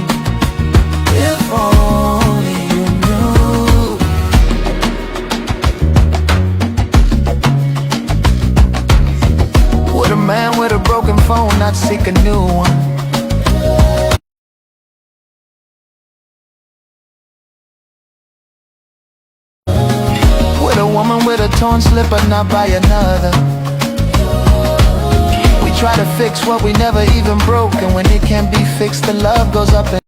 if only you knew. Would a man with a broken phone not seek a new one? Would a woman with a torn slipper not buy another? We try to fix what we never even broke, and when it can't be fixed, the love goes up. And